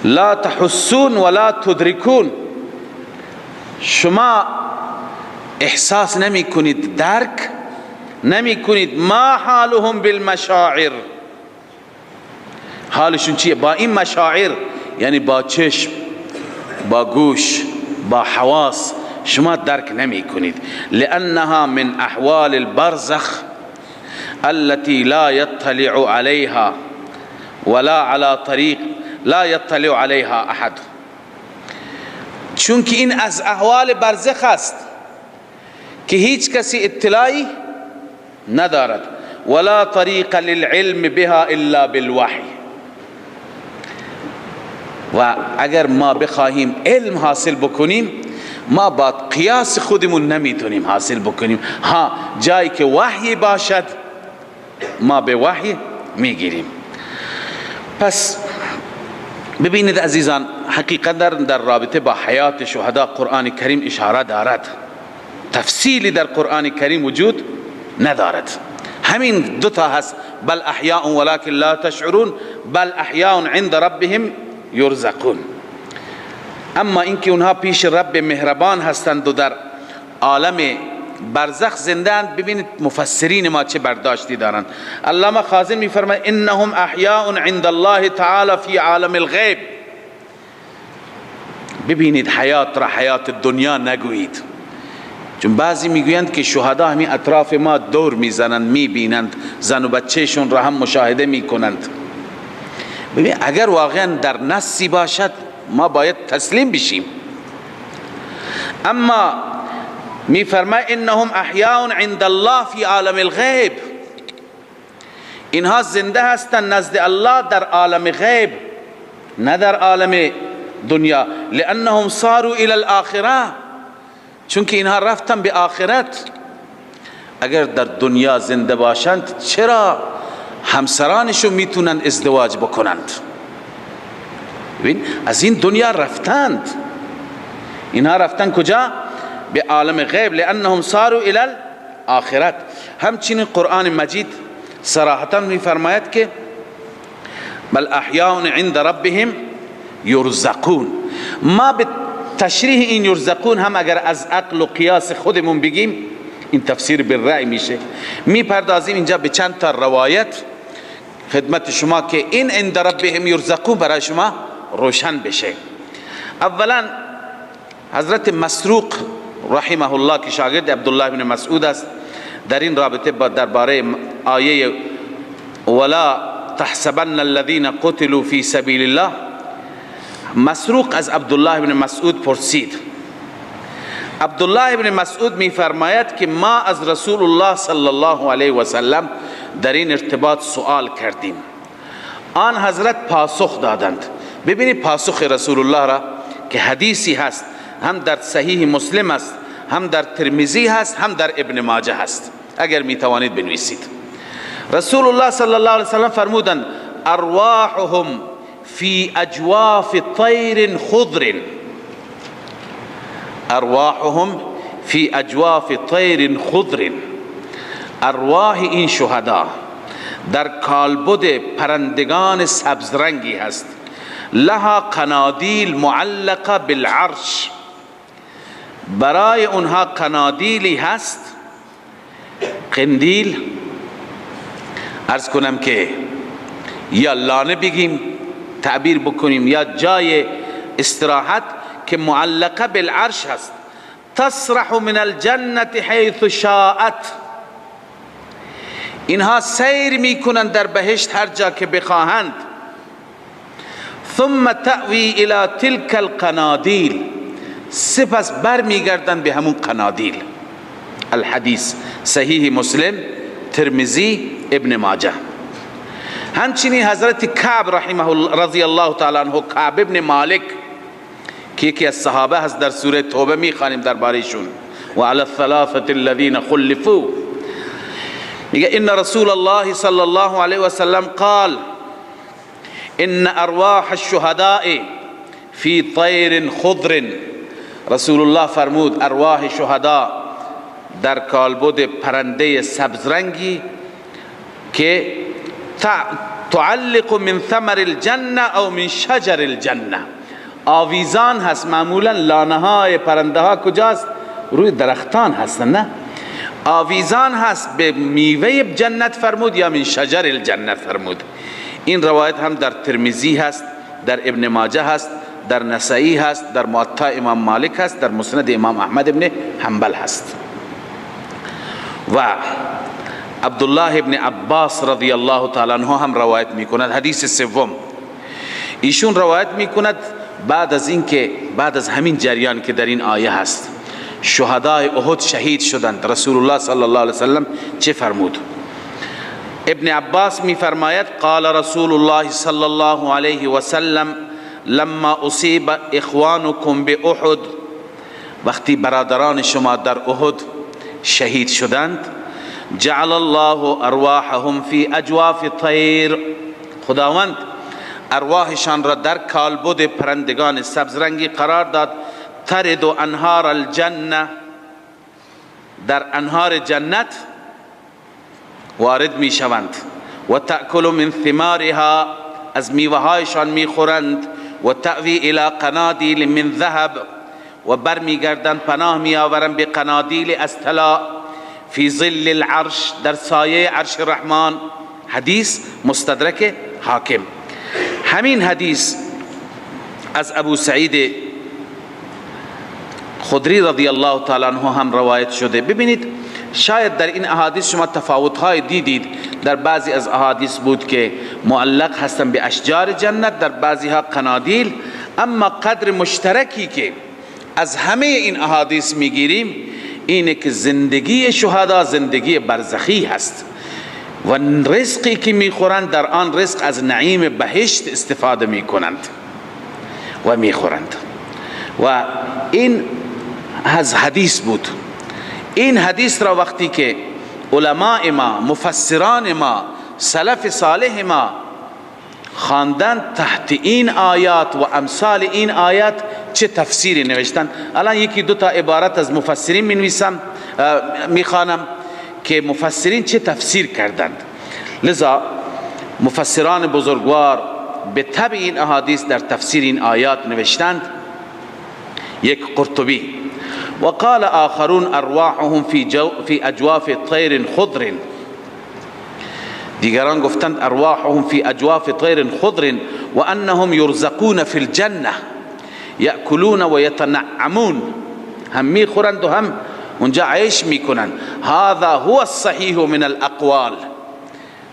لا تحسون ولا تدرکون، شما احساس نمی کنید، درک نمی کنید. ما حالهم بالمشاعر، حالشون چیه؟ با این مشاعر یعنی با چشم، با گوش، با حواس شما درک نمی کنید. لأنها من احوال البرزخ التي لا يطلع عليها ولا على طريق لا يطلع عليها احد، چون که این از احوال برزخ است که هیچ کسی اطلاعی ندارد. ولا طریق للعلم بها الا بالوحی، و اگر ما بخواهیم علم حاصل بکنیم، ما با قیاس خودمون نمیتونیم حاصل بکنیم. ها، جایی که وحی باشد ما به وحی میگیریم. پس ببینید عزیزان، حقیقت در رابطه با حیات شهدا قرآن کریم اشاره دارد، تفصیلی در قرآن کریم وجود ندارد. همین دوتا هست، بل احیاء ولكن لا تشعرون، بل احیاء عند ربهم یرزقون. اما اینکه اونها پیش رب مهربان هستند و در عالم برزخ زندند، ببینید مفسرین ما چه برداشتی دارند. علامه خازن میفرماید انهم احیاء عند الله تعالی فی عالم الغیب. ببینید حیات را حیات دنیا نگویید، چون بعضی میگویند که شهدا همین اطراف ما دور میزنند، میبینند، زن و بچهشون را هم مشاهده میکنند. ببین اگر واقعا در نصی باشد ما باید تسلیم بشیم. اما میفرمای انهم احیاء عند الله فی عالم الغیب، اینها زنده هستند نزد الله در عالم غیب، نه در عالم دنیا. لانهم صاروا الى الاخره، چون که اینها رفتن به آخرت. اگر در دنیا زنده باشند چرا همسرانشون میتونن ازدواج بکنند؟ ببین از این دنیا رفتند، اینها رفتن کجا؟ به عالم غیب، لانهم صاروا الى الاخرت. همچنین قرآن مجید صراحتا میفرماید که بل احیاء عند ربهم یرزقون. ما به تشریح این یرزقون هم اگر از عقل و قیاس خودمون بگیم این تفسیر بالرأی میشه. میپردازیم اینجا به چند تا روایت خدمت شما که این عند ربهم یرزقون برای شما روشن بشه. اولا حضرت مسروق رحمه الله که شاگرد عبدالله بن مسعود است، در این رابطه با درباره آیه ولا تحسبن الذين قتلوا فی سبیل الله، مسروق از عبدالله بن مسعود پرسید. عبدالله بن مسعود می فرماید که ما از رسول الله صلی الله علیه و سلم در این ارتباط سوال کردیم، آن حضرت پاسخ دادند. ببینید پاسخ رسول الله را که حدیثی هست، هم در صحیح مسلم است، هم در ترمذی هست، هم در ابن ماجه هست، اگر می توانید بنویسید. رسول الله صلی الله علیه و سلم فرمودند ارواحهم فی اجواف طیر خضر، ارواحهم فی اجواف طیر خضر، ارواح این شهدا در کالبد پرندگان سبز رنگی هست. لها قنادیل معلقه بالعرش، برای اونها قنادیلی هست، قندیل عرض کنم که یا لانه بگیم تعبیر بکنیم یا جای استراحت که معلقه بالعرش هست. تصرح من الجنة حیث شاءت، اینها سیر میکنند در بهشت هر جا که بخواهند. ثم تأوی الى تلك القنادیل، سپس بر میگردند به همون قنادیل. الحدیث صحیح مسلم، ترمذی، ابن ماجه. همچنین حضرت کعب رحمه الله رضی الله تعالی عنه، کعب ابن مالک که یکی از صحابه هست، در سوره توبه میخوانیم دربارهشون، و علی الثلاثه الذین خلفوا، میگه ان رسول الله صلی الله علیه و سلم قال ان ارواح الشهداء فی طیر خضر. رسول الله فرمود ارواح شهدا در کالبد پرنده سبز رنگی که تعلق من ثمر الجنه او من شجر الجنه، آویزان هست. معمولا لانه های پرنده ها کجاست؟ روی درختان هستن، نه؟ آویزان هست به میوه جنت فرمود یا من شجر الجنت فرمود. این روایت هم در ترمذی هست، در ابن ماجه هست، در نسائی هست، در موطا امام مالک هست، در مسند امام احمد ابن حنبل هست. و عبدالله ابن عباس رضی الله تعالی عنہ هم روایت میکند، حدیث سوم ایشون روایت میکند بعد از اینکه بعد از همین جریان که در این آیه هست شهدای احد شهید شدند، رسول الله صلی الله علیه وسلم چه فرمود؟ ابن عباس می فرماید قال رسول الله صلی الله علیه وسلم لما اصیب اخوانکم باحد، وقتی برادران شما در احد شهید شدند، جعل الله ارواحهم فی اجواف طیر، خداوند ارواحشان را در کالبد پرندگان سبز رنگی قرار داد. ترد انهار الجنه، در انهار جنت وارد می شوند. و تأکل من ثمارها، از میوه هایشان می خورند. و تأوی الى قنادیل من ذهب، و برمیگردند پناه می آورند به قنادیل از طلا. فی ظل العرش، در سایه عرش رحمان. حدیث مستدرک حاکم. همین حدیث از ابو سعید خدری رضی الله تعالی عنه هم روایت شده. ببینید شاید در این احادیث شما تفاوت‌های دیدید. در بعضی از احادیث بود که معلق هستن به اشجار جنت، در بعضی ها قنادیل. اما قدر مشترکی که از همه این احادیث میگیریم اینه که زندگی شهدا زندگی برزخی هست و رزقی که میخورند در آن رزق از نعیم بهشت استفاده میکنند و میخورند. و این از حدیث بود. این حدیث را وقتی که علماء ما، مفسران ما، سلف صالح ما خواندن، تحت این آیات و امثال این آیات چه تفسیری نوشتن. الان یکی دو تا عبارت از مفسرین می نویسم، می خوانم که مفسرین چه تفسیر کردند. لذا مفسران بزرگوار به تبع این احادیث در تفسیر این آیات نوشتند. یک قرطبی: وقال آخرون ارواحهم في اجواف طیر خضر. دیگران گفتند ارواحهم فی اجواف طیر خضر و انهم یرزقون فی الجنه یأکلون و یتنعمون، هم میخورند و هم اونجا عیش میکنند. هذا هو الصحیح من الاقوال،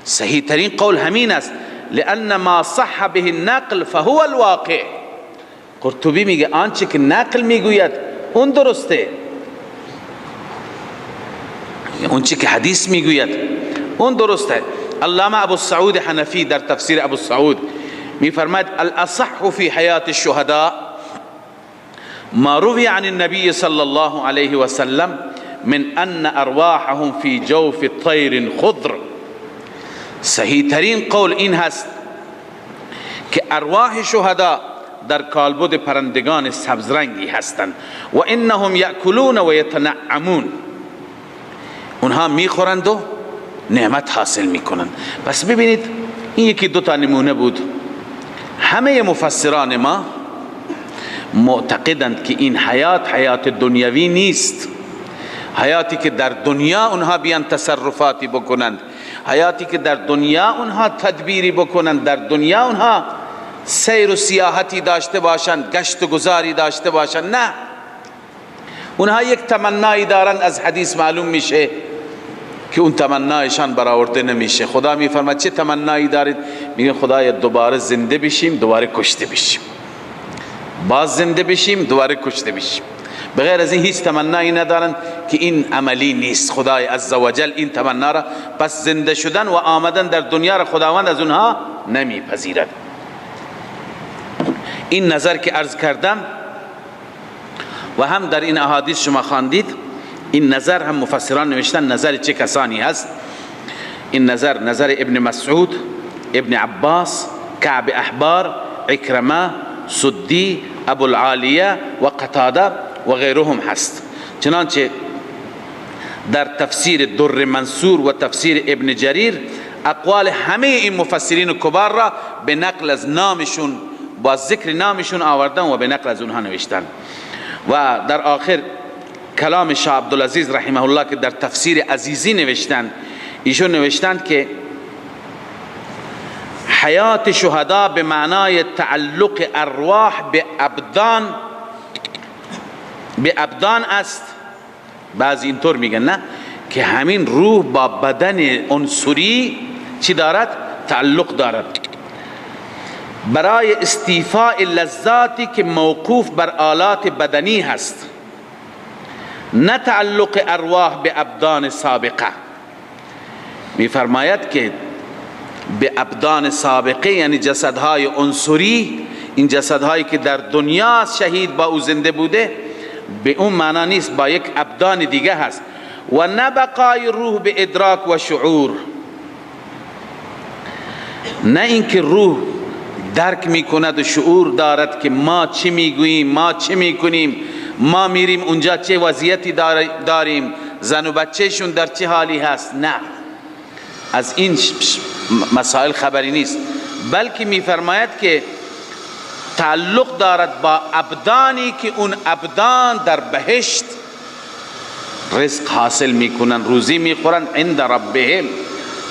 صحیح ترین قول همین است. لان ما صح به النقل فهو الواقع. قرطبی میگه آنچه که نقل میگوید اون درسته، اون چه که حدیث میگوید اون درسته. علامه ابو السعود حنفی در تفسیر ابو السعود میفرماید الاصح فی حیات الشهداء ما روی عن النبی صلی الله علیه وسلم من ان ارواحهم فی جوف طیر خضر. صحیح ترین قول این هست که ارواح شهدا در کالبد پرندگان سبز رنگی هستند. و انهم یأکلون و یتنعمون، اونها میخورند و نعمت حاصل میکنند. پس ببینید این یکی دو تا نمونه بود. همه مفسران ما معتقدند که این حیات حیات دنیوی نیست، حیاتی که در دنیا اونها بیان تصرفاتی بکنند، حیاتی که در دنیا اونها تدبیری بکنند، در دنیا اونها سیر و سیاحتی داشته باشند، گشت و گذاری داشته باشند. نه، اونها یک تمنایی دارند، از حدیث معلوم میشه که اون تمنایشان برآورده نمیشه. خدا میفرماد چه تمنایی دارید؟ میگه خدای دوباره زنده بشیم، دوباره کشته بشیم، باز زنده بشیم، دوباره کشته بشیم. بغیر از این هیچ تمنایی ندارند که این عملی نیست. خدای عزوجل این تمنا را، پس زنده شدن و آمدن در دنیا را خداوند از اونها نمیپذیرد. این نظر که عرض کردم و هم در این احادیث شما خواندید، این نظر هم مفسران نوشتن نظر چه کسانی هست. این نظر نظر ابن مسعود، ابن عباس، کعب احبار، عکرمه، سدی، ابو العالیه و قتاده و غیرهم هست. چنانچه در تفسیر در منصور و تفسیر ابن جریر اقوال همه این مفسرین کبار را به نقل از نامشون، با ذکر نامشون آوردن و به نقل از اونها نوشتن. و در آخر کلام شاه عبدالعزیز رحمه الله که در تفسیر عزیزی نوشتند، ایشون نوشتند که حیات شهدا به معنای تعلق ارواح به ابدان است. بعضی اینطور میگن نه، که همین روح با بدن عنصری چی دارد؟ تعلق دارد، برای استیفاء لذاتی که موقوف بر آلات بدنی هست، نه تعلق ارواح به ابدان سابقه. میفرماید که به ابدان سابقه یعنی جسدهای عنصری این جسدهایی که در دنیا شهید با او زنده بوده به اون معنا نیست، با یک ابدان دیگه هست. و نه بقای روح به ادراک و شعور، نه اینکه روح درک میکند و شعور دارد که ما چی میگوییم، ما چی میکنیم، ما میریم اونجا چه وضعیتی داریم، زن و بچهشون در چه حالی هست. نه، از این مسائل خبری نیست، بلکه میفرماید که تعلق دارد با ابدانی که اون ابدان در بهشت رزق حاصل میکنن، روزی میخورن، عند ربهم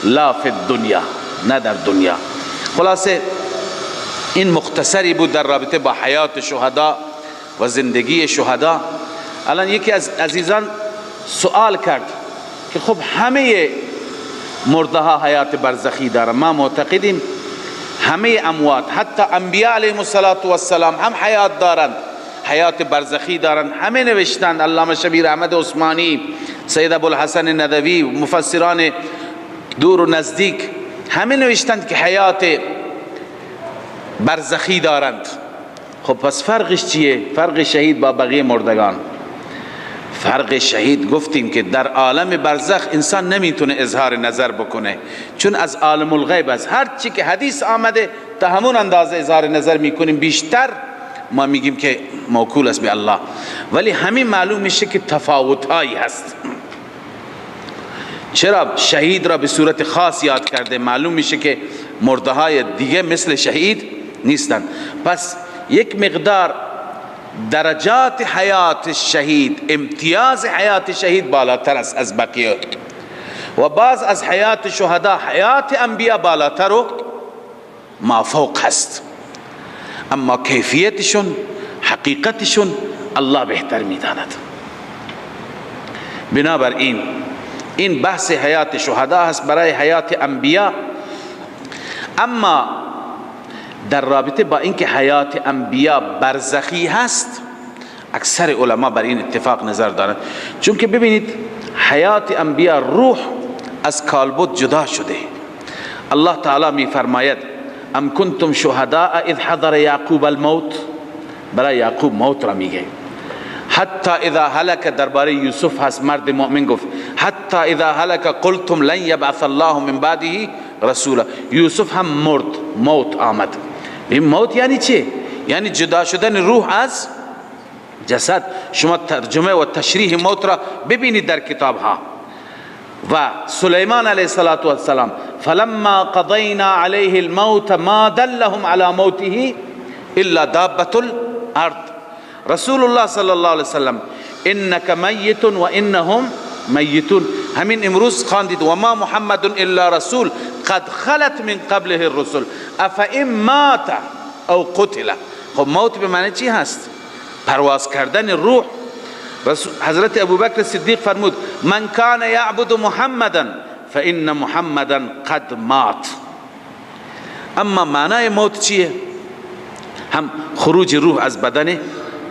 لا فی الدنیا، نه در دنیا. خلاصه این مختصری بود در رابطه با حیات شهدا و زندگی شهدا. الان یکی از عزیزان سوال کرد که خب همه مرده ها حیات برزخی دارن، ما معتقدیم همه اموات حتی انبیاء علیهم السلام هم حیات دارند، حیات برزخی دارند، همه نوشتند، علامه شبیر احمد عثمانی، سید ابوالحسن ندوی، مفسران دور و نزدیک همه نوشتند که حیات برزخی دارند. خب پس فرقش چیه؟ فرق شهید با بقیه مردگان، فرق شهید گفتیم که در عالم برزخ انسان نمیتونه اظهار نظر بکنه، چون از عالم الغیب است. هر چی که حدیث آمده تا همون اندازه اظهار نظر میکنیم، بیشتر ما میگیم که موکول است به الله، ولی همین معلوم میشه که تفاوتهایی هست. چرا شهید را به صورت خاص یاد کرده؟ معلوم میشه که مرده های دیگه مثل شهید نیستند. پس یک مقدار درجات حیات شهید، امتیاز حیات شهید بالاتر است از بقیه، و بعض از حیات شهدا، حیات انبیا بالاتر و مافوق هست، اما کیفیتشون، حقیقتشون الله بهتر میداند. بنابراین این بحث حیات شهدا هست برای حیات انبیا. اما در رابطه با اینکه حیات انبیا برزخی هست، اکثر علما بر این اتفاق نظر دارند، چون که ببینید حیات انبیا روح از کالبد جدا شده. الله تعالی می فرماید ام کنتم شهداء اذ حضر یعقوب الموت، برای یعقوب موت را میگه. حتی اذا هلك، درباره یوسف هست، مرد مؤمن گفت حتی اذا هلك قلتم لن یبعث الله من بعده رسولا. یوسف هم مرد، موت آمد. این موت یعنی چه؟ یعنی جدا شدن روح از جسد. شما ترجمه و تشریح موت را ببینید در کتاب ها. و سلیمان علیه السلام فلما قضینا علیه الموت ما دلهم علی موته الا دابة الارض. رسول الله صلی الله علیه وسلم انک میت و انهم میتون. همین امروز خواندید و ما محمد الا رسول قد خلت من قبله الرسل افان مات او قتل. خب موت به معنی چی هست؟ پرواز کردن روح. حضرت ابوبکر صدیق فرمود من کان یعبد محمدا فان محمدا قد مات. اما معنای موت چیه؟ هم خروج روح از بدن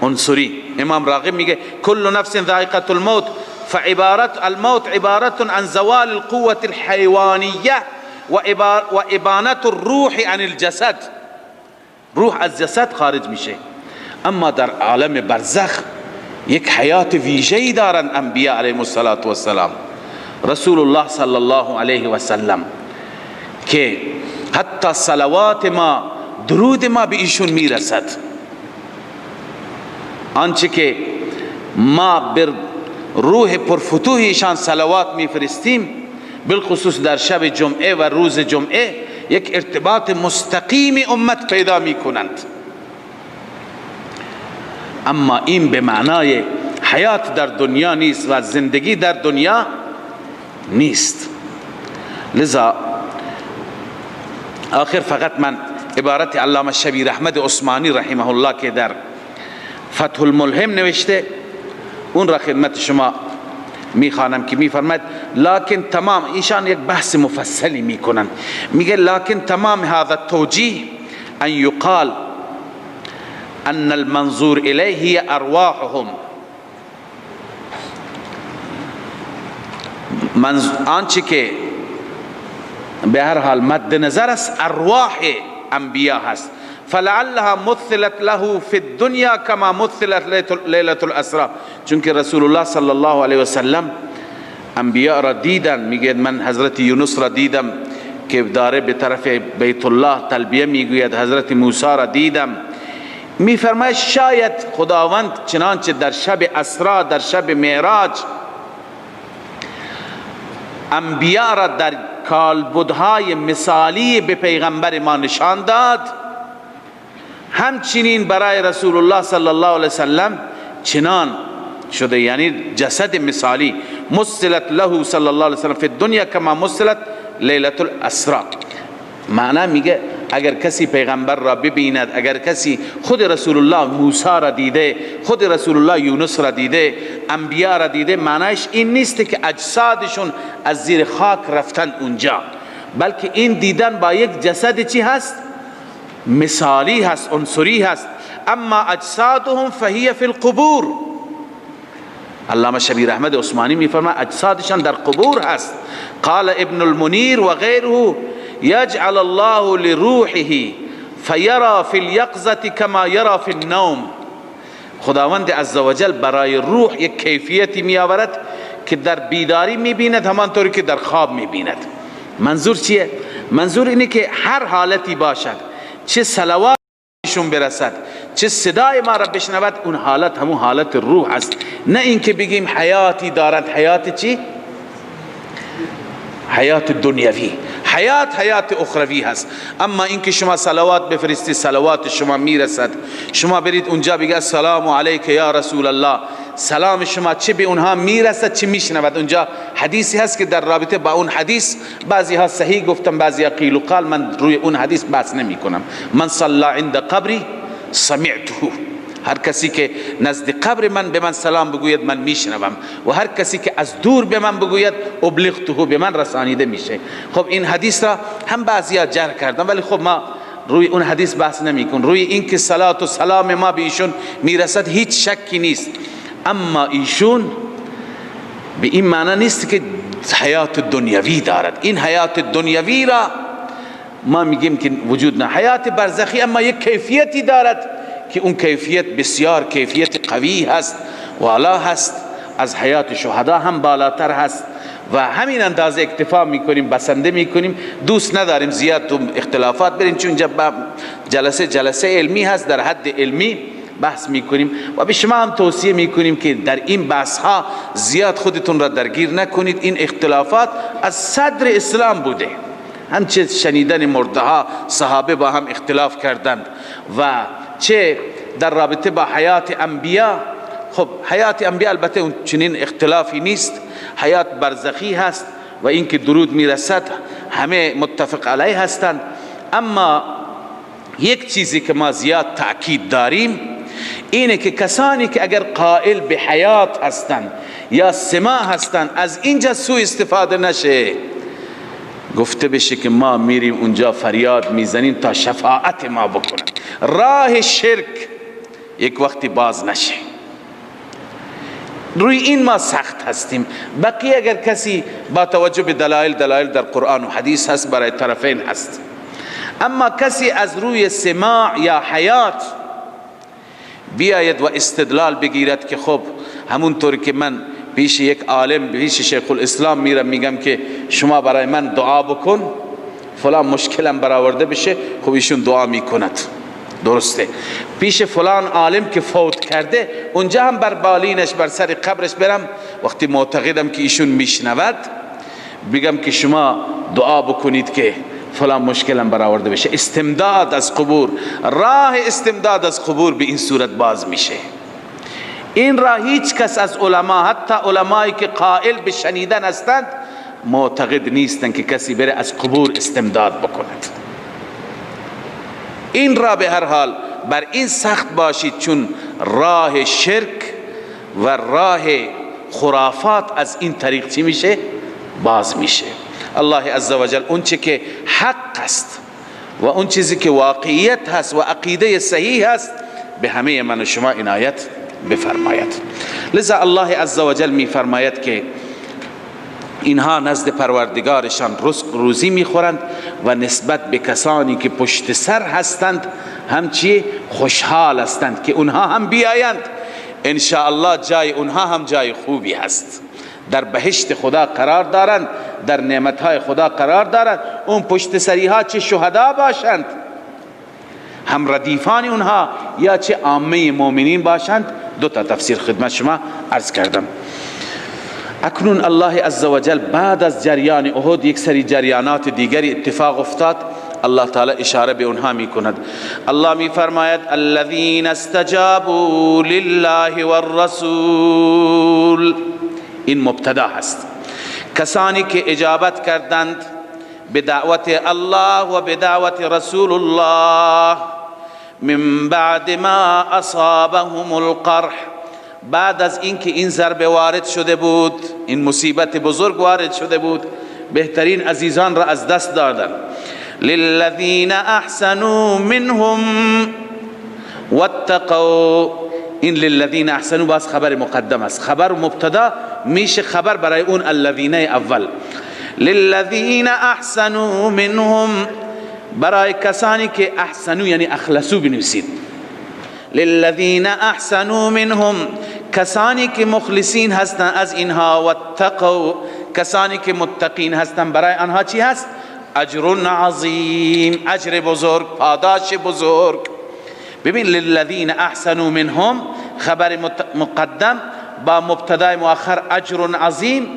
عنصری. امام راغب میگه کل نفس ذائقه الموت فعبارت الموت عبارت عن زوال القوة الحيوانية وإبانة الروح عن الجسد. روح از جسد خارج میشه. اما در عالم برزخ یک حیات ویژه‌ای دارند انبیاء علیهم السلام، رسول الله صلی الله علیه و سلم، که حتی صلوات ما، درود ما به ایشون میرسد. آنچه که ما بر روح پرفتوح ایشان صلوات میفرستیم، بالخصوص در شب جمعه و روز جمعه، یک ارتباط مستقیم امت پیدا میکنند. اما این به معنای حیات در دنیا نیست و زندگی در دنیا نیست. لذا آخر فقط من عبارت علامه شبیر احمد عثمانی رحمه الله که در فتح الملهم نوشته اون را خدمت شما میخوانم که میفرماید لکن تمام، ایشان یک بحث مفصلی میکنن، میگه لکن تمام هذا التوجیه ان یقال ان المنظور الیه هی ارواحهم. آنچه که به هر حال مد نظر است ارواح انبیا هست. فلعلها مثلت له فی الدنیا کما مثلت لیلة الاسراء. چون که رسول الله صلی الله علیه وسلم انبیاء را دیدن، میگه من حضرت یونس را دیدم که داره به طرف بیت الله تلبیه میگوید، حضرت موسی را دیدم. میفرماید شاید خداوند چنانچه در شب اسرا، در شب معراج، انبیاء را در کالبدهای مثالی به پیغمبر ما نشان داد، همچنین برای رسول الله صلی الله علیه وسلم چنان شده، یعنی جسد مثالی. مثلت له صلی الله علیه وسلم فی الدنیا کما مثلت لیلة الاسراء. معنا میگه اگر کسی پیغمبر را ببیند، اگر کسی خود رسول الله موسی را دیده، خود رسول الله یونس را دیده، انبیا را دیده، معنیش این نیست که اجسادشون از زیر خاک رفتن اونجا، بلکه این دیدن با یک جسد چی هست؟ مثالی هست، عنصری هست. اما اجسادهم فهی فی القبور. علامه شبیر احمد عثمانی میفرماید اجسادشان در قبور هست. قال ابن المنیر و غیره یجعل الله لروحه فیرا فی الیقظة کما یرا فی النوم. خداوند عزوجل برای روح یک کیفیتی می آورد که در بیداری می بیند همانطوری که در خواب می بیند. منظور چیه؟ منظور اینه که هر حالتی باشد، چه صلواتشون برسد، چه صدای ما را بشنود، اون حالت همون حالت روح است. نه اینکه بگیم حیاتی دارد. حیات چی؟ حیات دنیوی. حیات حیات اخروی هست. اما اینکه شما صلوات بفرستی، صلوات شما میرسد، شما برید اونجا بگه السلام علیک یا رسول الله، سلام شما چه به اونها میرسد چه میشنود. اونجا حدیثی هست که در رابطه با اون حدیث بعضی ها صحیح گفتن، بعضی ها قیل و قال. من روی اون حدیث بحث نمی کنم. من صلی عند قبری سمعته، هر کسی که نزد قبر من به من سلام بگوید من میشنوم، و هر کسی که از دور به من بگوید ابلغته، به من رسانیده میشه. خب این حدیث را هم بعضیا جرح کردن، ولی خب ما روی اون حدیث بحث نمیکن. روی این که صلات و سلام ما به ایشون میرسد هیچ شکی نیست، اما ایشون به این معنی نیست که حیات دنیوی دارد. این حیات دنیوی را ما میگیم که وجود نه، حیات برزخی اما یک کیفیتی دارد که اون کیفیت بسیار کیفیت قوی هست، والا هست، از حیات شهدا هم بالاتر هست. و همین اندازه اکتفا میکنیم، بسنده میکنیم، دوست نداریم زیاد تو اختلافات بریم، چون جلسه جلسه علمی هست، در حد علمی بحث میکنیم. و به شما هم توصیه میکنیم که در این بحث ها زیاد خودتون را درگیر نکنید. این اختلافات از صدر اسلام بوده، همچه شنیدن مرده ها صحابه با هم اختلاف کردند، و چه در رابطه با حیات انبیا. خب حیات انبیا البته اون چنین اختلافی نیست، حیات برزخی هست و اینکه درود میرسد همه متفق علیه هستند. اما یک چیزی که ما زیاد تأکید داریم اینه که کسانی که اگر قائل به حیات هستند یا سماع هستند، از اینجا سوء استفاده نشه، گفته بشه که ما میریم اونجا فریاد میزنیم تا شفاعت ما بکنن. راه شرک یک وقتی باز نشه، روی این ما سخت هستیم. بقیه اگر کسی با توجه به دلایل، دلایل در قرآن و حدیث هست، برای طرفین هست. اما کسی از روی سماع یا حیات بیاید و استدلال بگیرد که خب همونطور که من پیش یک عالم، پیش شیخ الاسلام میرم میگم که شما برای من دعا بکن فلان مشکلم برآورده بشه، خب ایشون دعا میکند، درسته. پیش فلان عالم که فوت کرده، اونجا هم بر بالینش، بر سر قبرش برم، وقتی معتقدم که ایشون میشنود، بگم که شما دعا بکنید که فلان مشکلم برآورده بشه. استمداد از قبور، راه استمداد از قبور به این صورت باز میشه. این را هیچ کس از علما، حتی علمایی که قائل به شنیدن هستند، معتقد نیستند که کسی بره از قبور استمداد بکند. این را به هر حال بر این سخت باشید، چون راه شرک و راه خرافات از این طریق چی میشه؟ باز میشه. الله عزوجل اون چه که حق است و اون چیزی که واقعیت هست و عقیده صحیح هست به همه من و شما عنایت بفرماید. لذا الله عزوجل می فرماید که اینها نزد پروردگارشان رزق روزی میخورند و نسبت به کسانی که پشت سر هستند هم چی؟ خوشحال هستند که اونها هم بیایند، ان شاءالله جای اونها هم جای خوبی هست، در بهشت خدا قرار دارند، در نعمتهای خدا قرار دارند. اون پشت سری ها چه شهدا باشند، هم ردیفان اونها، یا چه عامه مؤمنین باشند. دو تا تفسیر خدمت شما عرض کردم. اکنون الله عزوجل بعد از جریان احد یک سری جریانات دیگری اتفاق افتاد، الله تعالی اشاره به اونها می کند. الله می فرماید الذين استجابوا لله والرسول، این مبتدا هست، کسانی که اجابت کردند به دعوت الله و به دعوت رسول الله، من بعد ما اصابهم القرح، بعد از اینکه این ضربه وارد شده بود، این مصیبت بزرگ وارد شده بود، بهترین عزیزان را از دست دادن. للذین احسنوا منهم واتقوا، این للذین احسنوا باز خبر مقدم است، خبر مبتدا میشه خبر برای اون الذین اول. للذین احسنوا منهم، برای کسانی که احسنوا یعنی اخلصوا بنویسید، للذین احسنوا منهم، کسانی که مخلصین هستند از اینها، واتقوا، کسانی که متقین هستند، برای آنها چی هست؟ اجر عظیم، اجر بزرگ، پاداش بزرگ. ببین للذین احسنوا منهم خبر مقدم با مبتدای مؤخر اجر عظیم،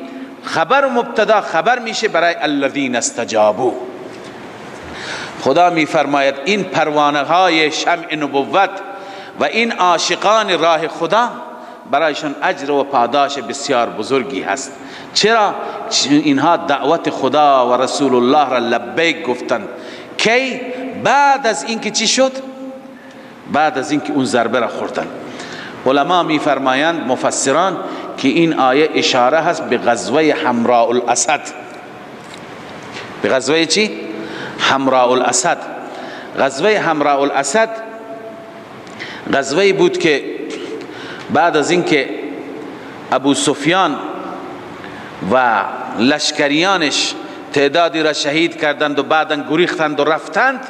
خبر مبتدا خبر میشه برای الذین استجابوا. خدا میفرماید این پروانه های شمع نبوت و این عاشقان راه خدا برایشان اجر و پاداش بسیار بزرگی هست. چرا؟ اینها دعوت خدا و رسول الله را لبیک گفتند. کی؟ بعد از اینکه چی شد؟ بعد از اینکه اون ضربه را خوردن. علما میفرمایند، مفسران، که این آیه اشاره هست به غزوه حمراء الاسد. به غزوه چی؟ حمراء الاسد. غزوه حمراء الاسد غزوه بود که بعد از اینکه ابو سفیان و لشکریانش تعدادی را شهید کردند و بعدا گریختند و رفتند،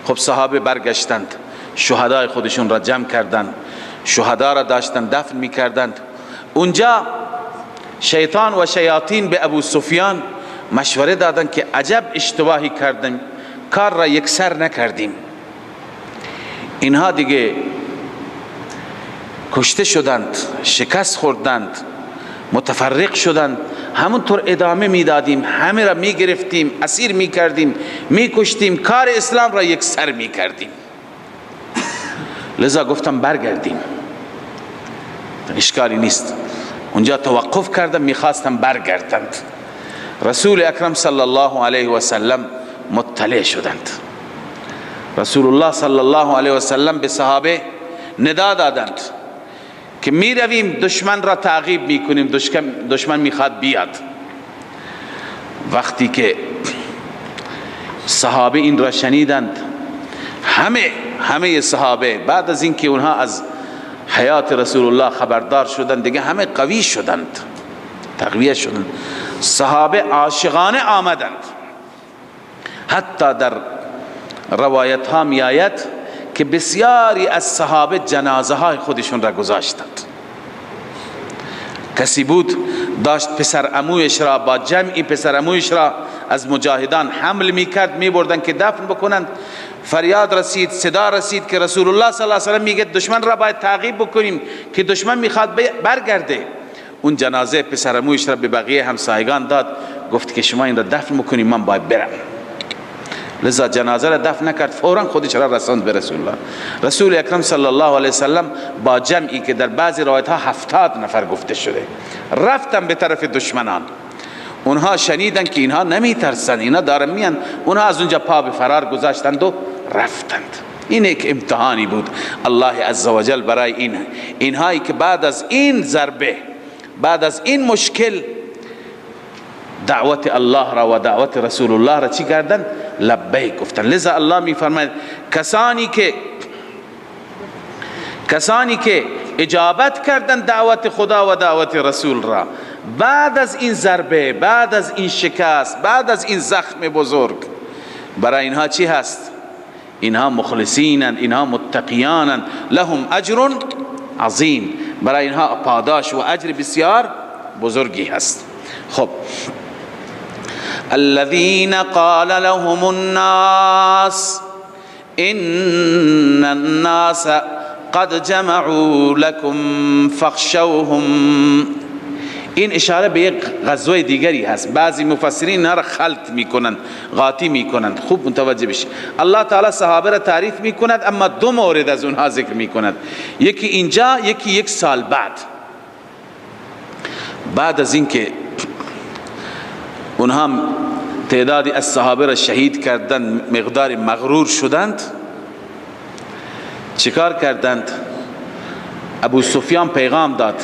خب صحابه برگشتند، شهدای خودشون را جمع کردند، شهدا را داشتند دفن می کردند. اونجا شیطان و شیاطین به ابو سفیان مشوره دادند که عجب اشتباهی کردیم، کار را یکسر نکردیم، اینها دیگه کشته شدند، شکست خوردند، متفرق شدند، همونطور ادامه میدادیم، همه را میگرفتیم، اسیر میکردیم، میکشتیم، کار اسلام را یکسر میکردیم. لذا گفتم برگردیم، اشکالی نیست. اونجا توقف کردم، میخواستم برگردند. رسول اکرم صلی الله علیه و سلم مطلع شدند. رسول الله صلی الله علیه و سلم به صحابه ندا دادند که می رویم دشمن را تعقیب می کنیم، دشمن میخواد بیاد. وقتی که صحابه این را شنیدند، همه صحابه بعد از اینکه اونها از حیات رسول الله خبردار شدند، دیگه همه قوی شدند، تقویه شدند. صحابه عاشقانه آمدند. حتی در روایت ها می آید که بسیاری از صحابه جنازه های خودشون را گذاشتند. کسی بود داشت پسر عمویش را با جمعی پسر عمویش را از مجاهدان حمل می کرد، می بردن که دفن بکنند. فریاد رسید، صدا رسید که رسول الله صلی الله علیه و سلم میگه دشمن را باید تعقیب بکنیم که دشمن میخواد برگرده. اون جنازه پسر عمویش را به بقیه همسایگان داد، گفت که شما این را دفن بکنیم، من باید برم. لذا جنازه را دفن نکرد، فورا خودش را رساند به رسول الله. رسول اکرم صلی الله علیه وسلم با جمعی که در بعضی روایت ها 70 نفر گفته شده رفتن به طرف دشمنان. اونها شنیدن که اینها نمی ترسن، اینها دارن میان، اونها از اونجا پا به فرار گذاشتند و رفتند. این یک امتحانی بود الله عزوجل برای اینهایی که بعد از این ضربه، بعد از این مشکل، دعوت الله را و دعوت رسول الله را چی کردن؟ لبیک گفتن. لذا الله می فرماید کسانی که اجابت کردن دعوت خدا و دعوت رسول را بعد از این ضربه، بعد از این شکست، بعد از این زخم بزرگ، برای اینها چی هست؟ اینها مخلصینند، اینها متقیانند، لهم اجر عظیم، برای اینها پاداش و اجر بسیار بزرگی هست. خب الذين قال لهم الناس ان الناس قد جمعوا لكم فاخشوهم. این اشاره به یک غزوه دیگری هست. بعضی مفسرین اینها را خلط میکنند، قاطی میکنند. خوب متوجه بشید، الله تعالی صحابه را تعریف میکند، اما دو مورد از اونها ذکر میکند، یکی اینجا، یکی یک سال بعد. بعد از اینکه اونها تعدادی از صحابه را شهید کردند، مقدار مغرور شدند، چیکار کردند؟ ابو سفیان پیغام داد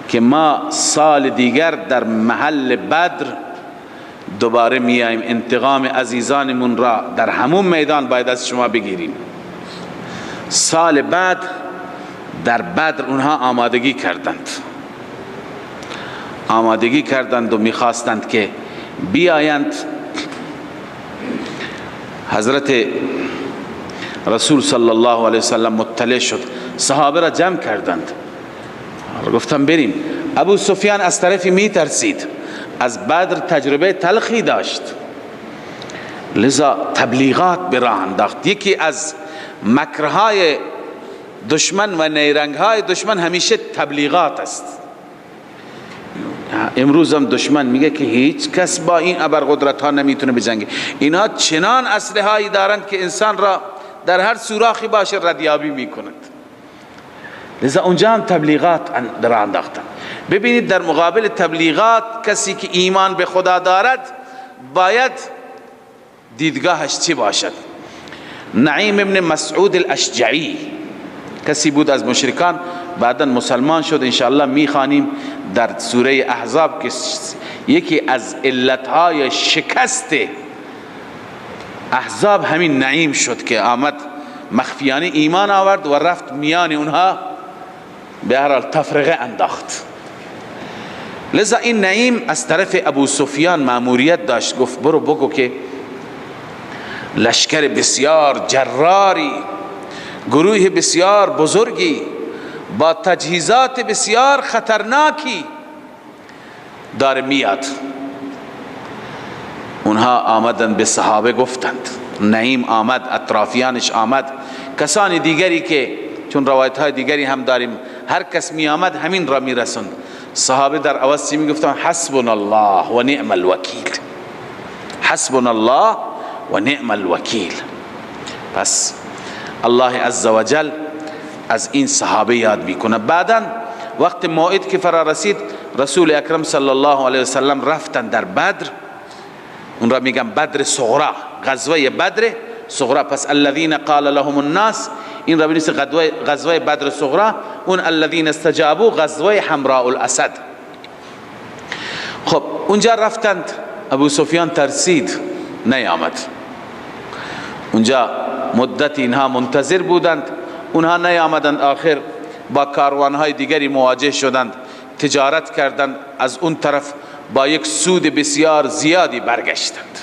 که ما سال دیگر در محل بدر دوباره میایم، انتقام عزیزانمون را در همون میدان باید از شما بگیریم. سال بعد در بدر اونها آمادگی کردند، آمادگی کردند و میخواستند که بیایند. حضرت رسول صلی الله علیه وسلم مطلع شد، صحابه را جمع کردند، گفتم بریم. ابو سفیان از طرفی میترسید، از بدر تجربه تلخی داشت، لذا تبلیغات به راه انداخت. یکی از مکرهای دشمن و نیرنگهای دشمن همیشه تبلیغات است. امروز هم دشمن میگه که هیچ کس با این ابرقدرت ها نمیتونه بجنگه، اینها چنان اسلحه هایی دارند که انسان را در هر سوراخی باشه ردیابی میکند. لذا اونجا هم تبلیغات در انداختن. ببینید در مقابل تبلیغات کسی که ایمان به خدا دارد باید دیدگاهش چی باشد؟ نعیم ابن مسعود الاشجعی کسی بود از مشرکان، بعدا مسلمان شد. انشاءالله میخوانیم در سوره احزاب که یکی از علتهای شکست احزاب همین نعیم شد که آمد مخفیانه ایمان آورد و رفت میان اونها، به هر حال تفرقه انداخت. لذا این نعیم از طرف ابو سفیان ماموریت داشت، گفت برو بگو که لشکر بسیار جراری، گروه بسیار بزرگی با تجهیزات بسیار خطرناکی داره میاد. اونها آمدن به صحابه گفتند، نعیم آمد، اطرافیانش آمد، کسان دیگری که چون روایت های دیگری هم داریم، هر کس می آمد همین را می رسند. صحابه در عوض چی می گفتن؟ حسبنا الله و نعم الوکیل، حسبنا الله و نعم الوکیل. پس الله عزوجل از این صحابه یاد میکنه. بعدا وقت موعد که فرا رسید، رسول اکرم صلی الله علیه وسلم رفتن در بدر، اون را میگن بدر صغرا، غزوه بدر صغرا. پس الذين قال لهم الناس، این را بنویس غزوه بدر صغرا، اون الذين استجابوا غزوه حمراء الاسد. خب اونجا رفتند، ابو سفیان ترسید نیامد. اونجا مدت اینها منتظر بودند، اونها نیامدند. آخر با کاروانهای دیگری مواجه شدند، تجارت کردند، از اون طرف با یک سود بسیار زیادی برگشتند.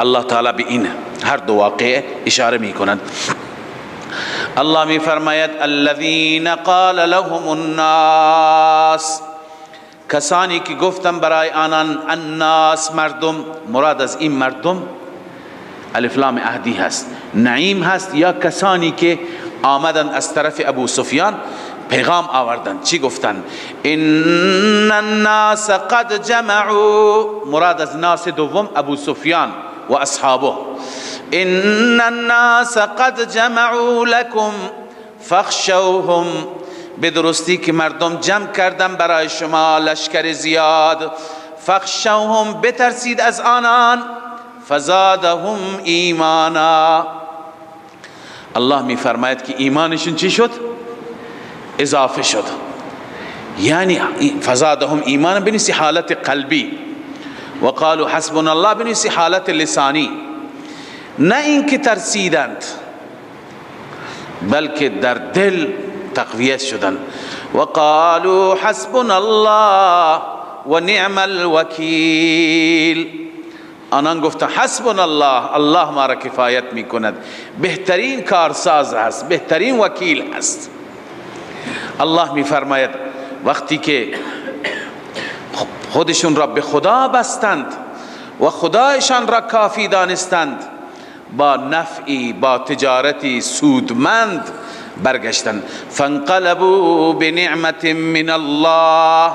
الله تعالی به این هر دو واقعه اشاره می کند. الله می فرماید الذین قال لهم الناس، کسانی که گفتم برای آنان، الناس مردم، مراد از این مردم الف لام عهدی هست، نعیم هست، یا کسانی که آمدن از طرف ابو سفیان پیغام آوردن. چی گفتن؟ ان الناس قد جمعوا، مراد از ناس دوم ابو سفیان و اصحابه. ان الناس قد جمعوا لكم فاخشوهم، به درستی که مردم جمع کردن برای شما لشکر زیاد، فاخشوهم بترسید از آنان، فزادهم ایمانا. الله می فرماید که ایمانشون چی شد؟ اضافه شد. یعنی فزادهم ایمانا بنیسی حالت قلبی، و قالوا حسبنا الله بنیسی حالت لسانی، نه اینکه ترسیدند بلکه در دل تقویت شدند. وقالوا حسبنا الله و نعم الوکیل. آنان گفتند حسبنا الله، الله ما را کفایت میکند، بهترین کارساز هست، بهترین وکیل هست. الله میفرماید وقتی که خودشون را به خدا بستند و خدایشان را کافی دانستند، با نفعی، با تجارتی سودمند برگشتند. فانقلبوا بنعمت من الله،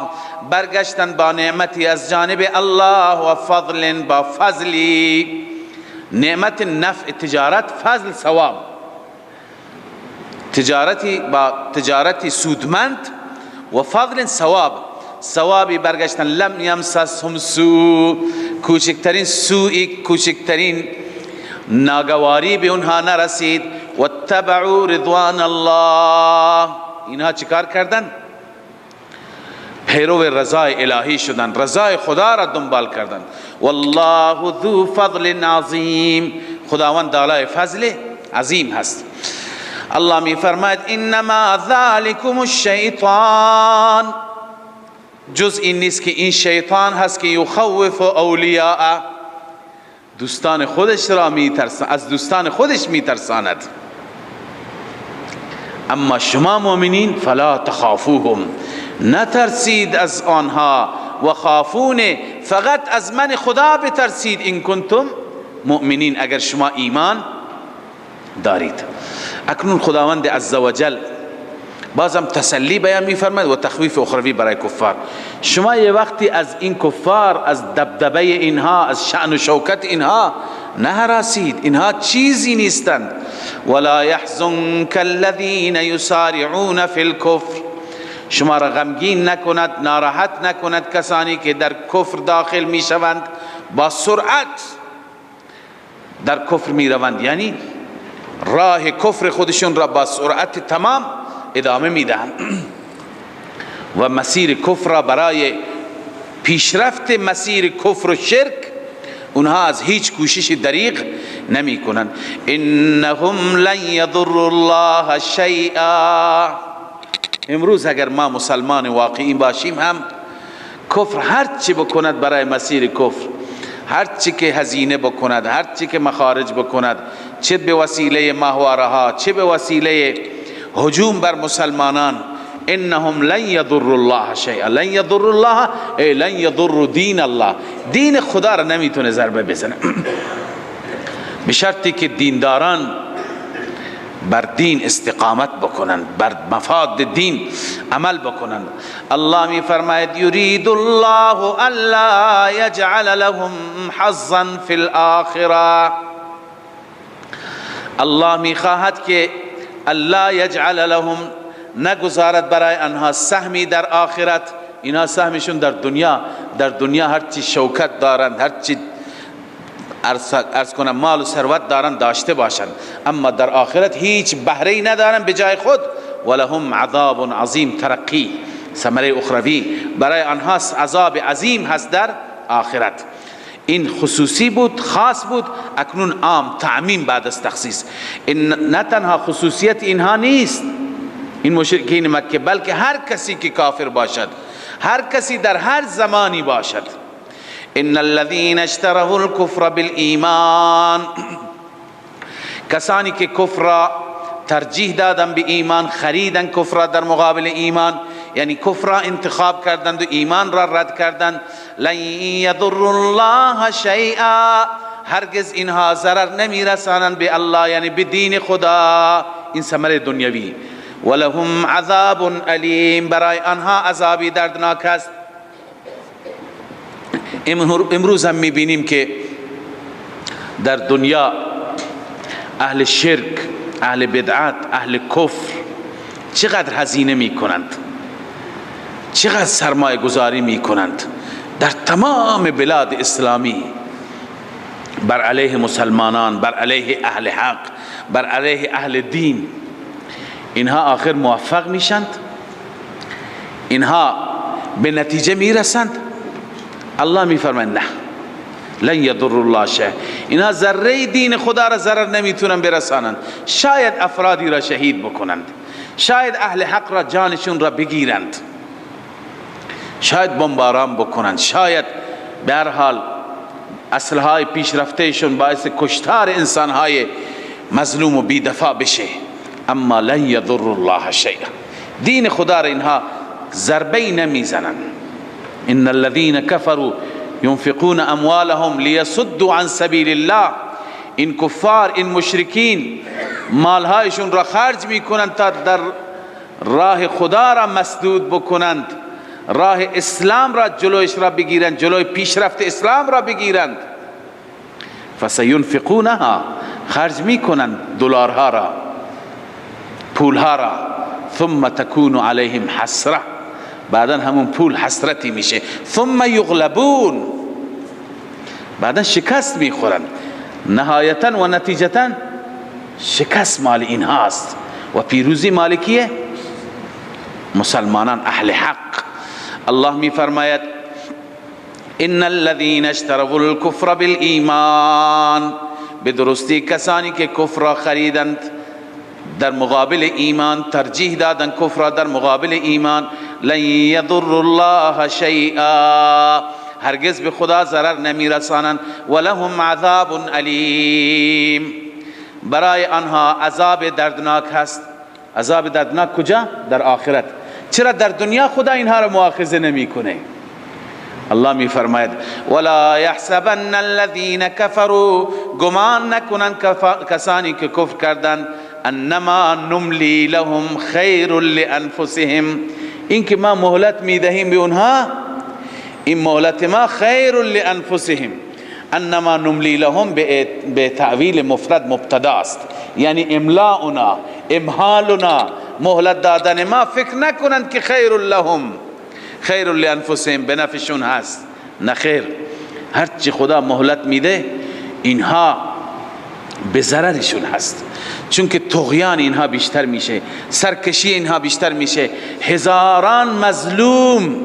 برگشتند با نعمتی از جانب الله و فضل، با فضلی. نعمت نفع تجارت، فضل ثواب، تجارتی با تجارتی سودمند و فضل ثواب، ثوابی برگشتن. لم یمسسهم سوء، کوچکترین سوئی، کوچکترین ناگواری به اونها نرسید. واتبعوا رضوان الله، اینها چیکار کردن؟ پیرو رضای الهی شدن، رضای خدا را دنبال کردن. والله ذو فضل عظیم، خداوند دارای فضل عظیم هست. الله می فرماید انما ذلکم الشیطان، جز این نیست که این شیطان هست که یخوف اولیاء، دوستان خودش را میترساند، از دوستان خودش میترساند. اما شما مؤمنین فلا تخافوهم، نترسید از آنها، و خافون، فقط از من خدا بترسید، این کنتم مؤمنین، اگر شما ایمان دارید. اکنون خداوند عزوجل بازم تسلی بیان میفرماید و تخویف اخروی برای کفار. شما یه وقتی از این کفار، از دبدبه اینها، از شأن و شوکت اینها نهراسید، اینها چیزی نیستند. ولا يحزنك الذين يسارعون في الكفر، شما را غمگین نکند، ناراحت نکند کسانی که در کفر داخل میشوند، با سرعت در کفر میروند، یعنی راه کفر خودشون را با سرعت تمام ادامه میدهند و مسیر کفر را برای پیشرفت مسیر کفر و شرک اونها از هیچ کوشش دریغ نمی کنند. انهم لن یضروا الله شیئا. امروز اگر ما مسلمان واقعی باشیم هم کفر هر چی بکند برای مسیر کفر، هر چی که هزینه بکند، هر چی که مخارج بکند، چه به وسیله ماهواره ها، چه به وسیله هجوم بر مسلمانان، انهم لن یضروا الله شیئا، لن یضروا الله ای لن یضروا دین الله، دین خدا را نمیتونه ضربه بزنه، به شرطی که دینداران بر دین استقامت بکنند، بر مفاد دین عمل بکنند. الله می فرماید یرید الله الا یجعل لهم حظا فی الاخره، الله می خواهد که الله یجعل لهم، نگذارد برای آنها سهمی در آخرت. اینا سهمشون در دنیا، در دنیا هرچی شوکت دارند، هرچی عرض کنم مال و ثروت دارند داشته باشند، اما در آخرت هیچ بهره ندارند به جای خود. ولهم عذاب عظیم، ترقی ثمره اخروی برای آنها عذاب عظیم هست در آخرت. این خصوصی بود، خاص بود، اکنون عام، تعمیم بعد از تخصیص. این نه تنها خصوصیت اینها نیست، این مشرکین مکه، بلکه هر کسی که کافر باشد، هر کسی در هر زمانی باشد. ان الذين اشتروا الكفر بالایمان، کسانی که کفر را ترجیح دادن به ایمان، خریدن کفر را در مقابل ایمان، یعنی کفر را انتخاب کردند و ایمان را رد کردند. لن یضروا الله شیئا، هرگز اینها ضرر نمی رسانند به الله، یعنی به دین خدا. این ثمره دنیوی. ولهم عذاب الیم، برای آنها عذابی دردناک است. امروز هم میبینیم که در دنیا اهل شرک، اهل بدعت، اهل کفر چقدر هزینه میکنند، چقدر سرمایه گذاری میکنند در تمام بلاد اسلامی بر علیه مسلمانان، بر علیه اهل حق، بر علیه اهل دین. اینها آخر موفق میشند، اینها به نتیجه میرسند. الله میفرماید نه، لن یضر الله شیئا، اینها ذره دین خدا را ضرر نمیتونن برسانند. شاید افرادی را شهید بکنند، شاید اهل حق را جانشون را بگیرند، شاید بمباران بکنند، شاید به هر حال اسلحه‌های پیشرفتهشون باعث کشتار انسانهای مظلوم و بیدفاع بشه، اما لن یضر الله شیئا، دین خدا را اینها ضربه نمیزنند. ان الذين كفروا ينفقون اموالهم ليصدوا عن سبیل الله، این کفار، این مشرکین مالهایشون را خرج میکنند تا در راه خدا را مسدود بکنند، راه اسلام را جلویش را بگیرند، جلوی پیشرفت اسلام را بگیرند. فسینفقونها، خرج میکنند دلارها را، پولها را، ثم تکون علیهم حسره، بعدا همون پول حسرتی میشه، ثم یغلبون، بعدا شکست میخورند. نهایتا و نتیجتا شکست مال اینهاست و پیروزی مال کیه؟ مسلمانان، اهل حق. الله می فرماید ان الذين اشتروا الكفر بالایمان، به درستی کسانی که کفر را خریدند در مقابل ایمان، ترجیح دادن کفر را در مقابل ایمان، لن یضر الله شیئا، هرگز به خدا ضرر نمیرسانند، ولهم عذاب الیم، برای آنها عذاب دردناک هست. عذاب دردناک کجا؟ در آخرت. چرا در دنیا خدا اینها را مؤاخذه نمیکنه؟ الله می فرماید ولا يحسبن الذين كفروا، گمان نکنند کسانی که کفر کردند، انما نملی لهم خیر لانفسهم، این که ما مهلت میدهیم به اونها، این مهلت ما خیر لانفسهم. انما نملی لهم به تعویل مفرد مبتدا است، یعنی املاؤنا، امهالنا، مهلت دادن ما، فکر نکنند که خیر لهم، خیر لانفسهم، به نفعشون هست. نه خیر، هرچی خدا مهلت میده اینها به ضررشون هست، چون که طغیان اینها بیشتر میشه، سرکشی اینها بیشتر میشه، هزاران مظلوم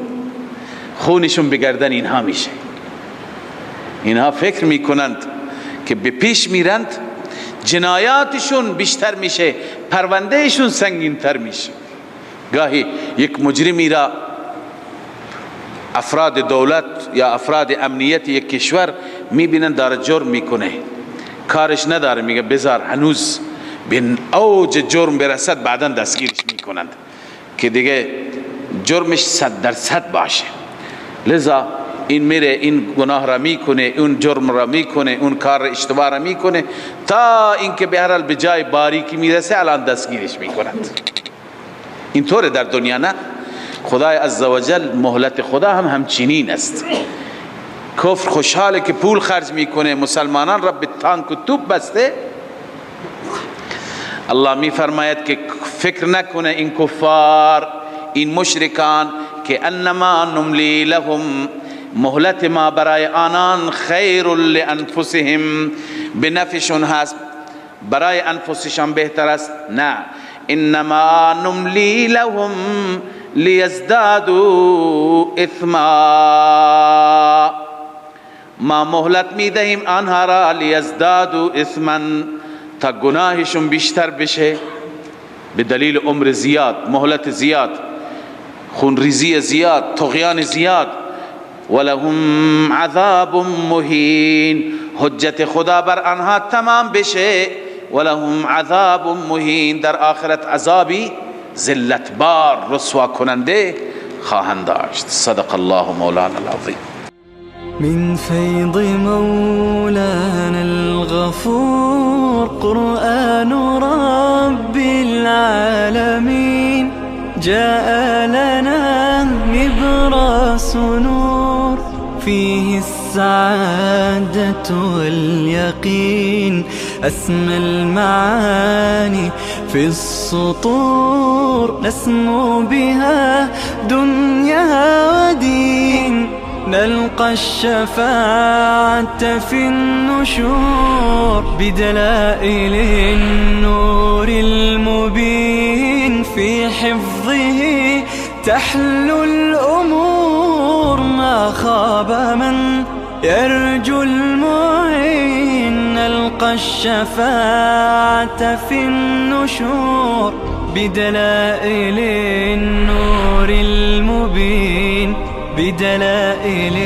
خونشون به گردن اینها میشه. اینها فکر میکنند که به پیش میرند، جنایاتشون بیشتر میشه، پروندهشون سنگینتر میشه. گاهی یک مجرمی را افراد دولت یا افراد امنیت یک کشور میبینن داره جرم میکنه، کارش نداره، میگه بذار هنوز به اوج جرم برسد بعدا دستگیرش میکنند که دیگه جرمش 100% باشه. لذا این میره این گناه را میکنه، اون جرم را میکنه، اون کار اشتباه را میکنه، تا اینکه به هر حال به جای باریکی میرسه، الان دستگیرش میکنند. اینطوره در دنیا. نه، خدای عزوجل مهلت خدا هم همچنین است. کفر خوشحاله که پول خرج میکنه، مسلمانان را به تانک و توپ بسته. الله میفرماید که فکر نکنه این کفار، این مشرکان، که انما نملی لهم، مهلت ما برای آنان خیر لانفسهم، به نفعشون هست، برای انفسشان بهتر است. نه، انما نملی لهم لیزدادوا اثما، ما مهلت میدهیم آنها را لیزدادوا اثما، تا گناهشون بیشتر بشه، به دلیل عمر زیاد، مهلت زیاد، خونریزی زیاد، طغیان زیاد. ولهم عذاب مهین، حجت خدا بر آنها تمام بشه. ولهم عذاب مهین، در آخرت عذابی ذلت بار، رسوا کننده خواهند داشت. صدق الله مولانا العظیم. من فیض مولانا الغفور، قرآن رب العالمین، جاء لنا نبراس نور، فيه السعادة واليقين، أسمى المعاني في السطور، نسمو بها دنيا ودين، نلقى الشفاعة في النشور، بدلائل النور المبين، في حفظه تحلو الأمور، ما خاب من يرجو المعين، نلقى الشفاعة في النشور، بدلائل النور المبين، بدلائل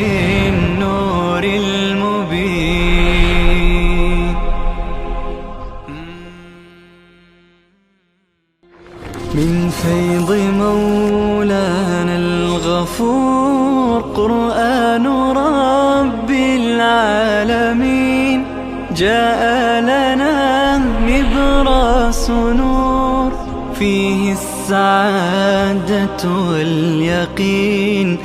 النور المبين. من فيض مولانا الغفور قرآن رب العالمين، جاء لنا نبراس نور، فيه السعادة واليقين،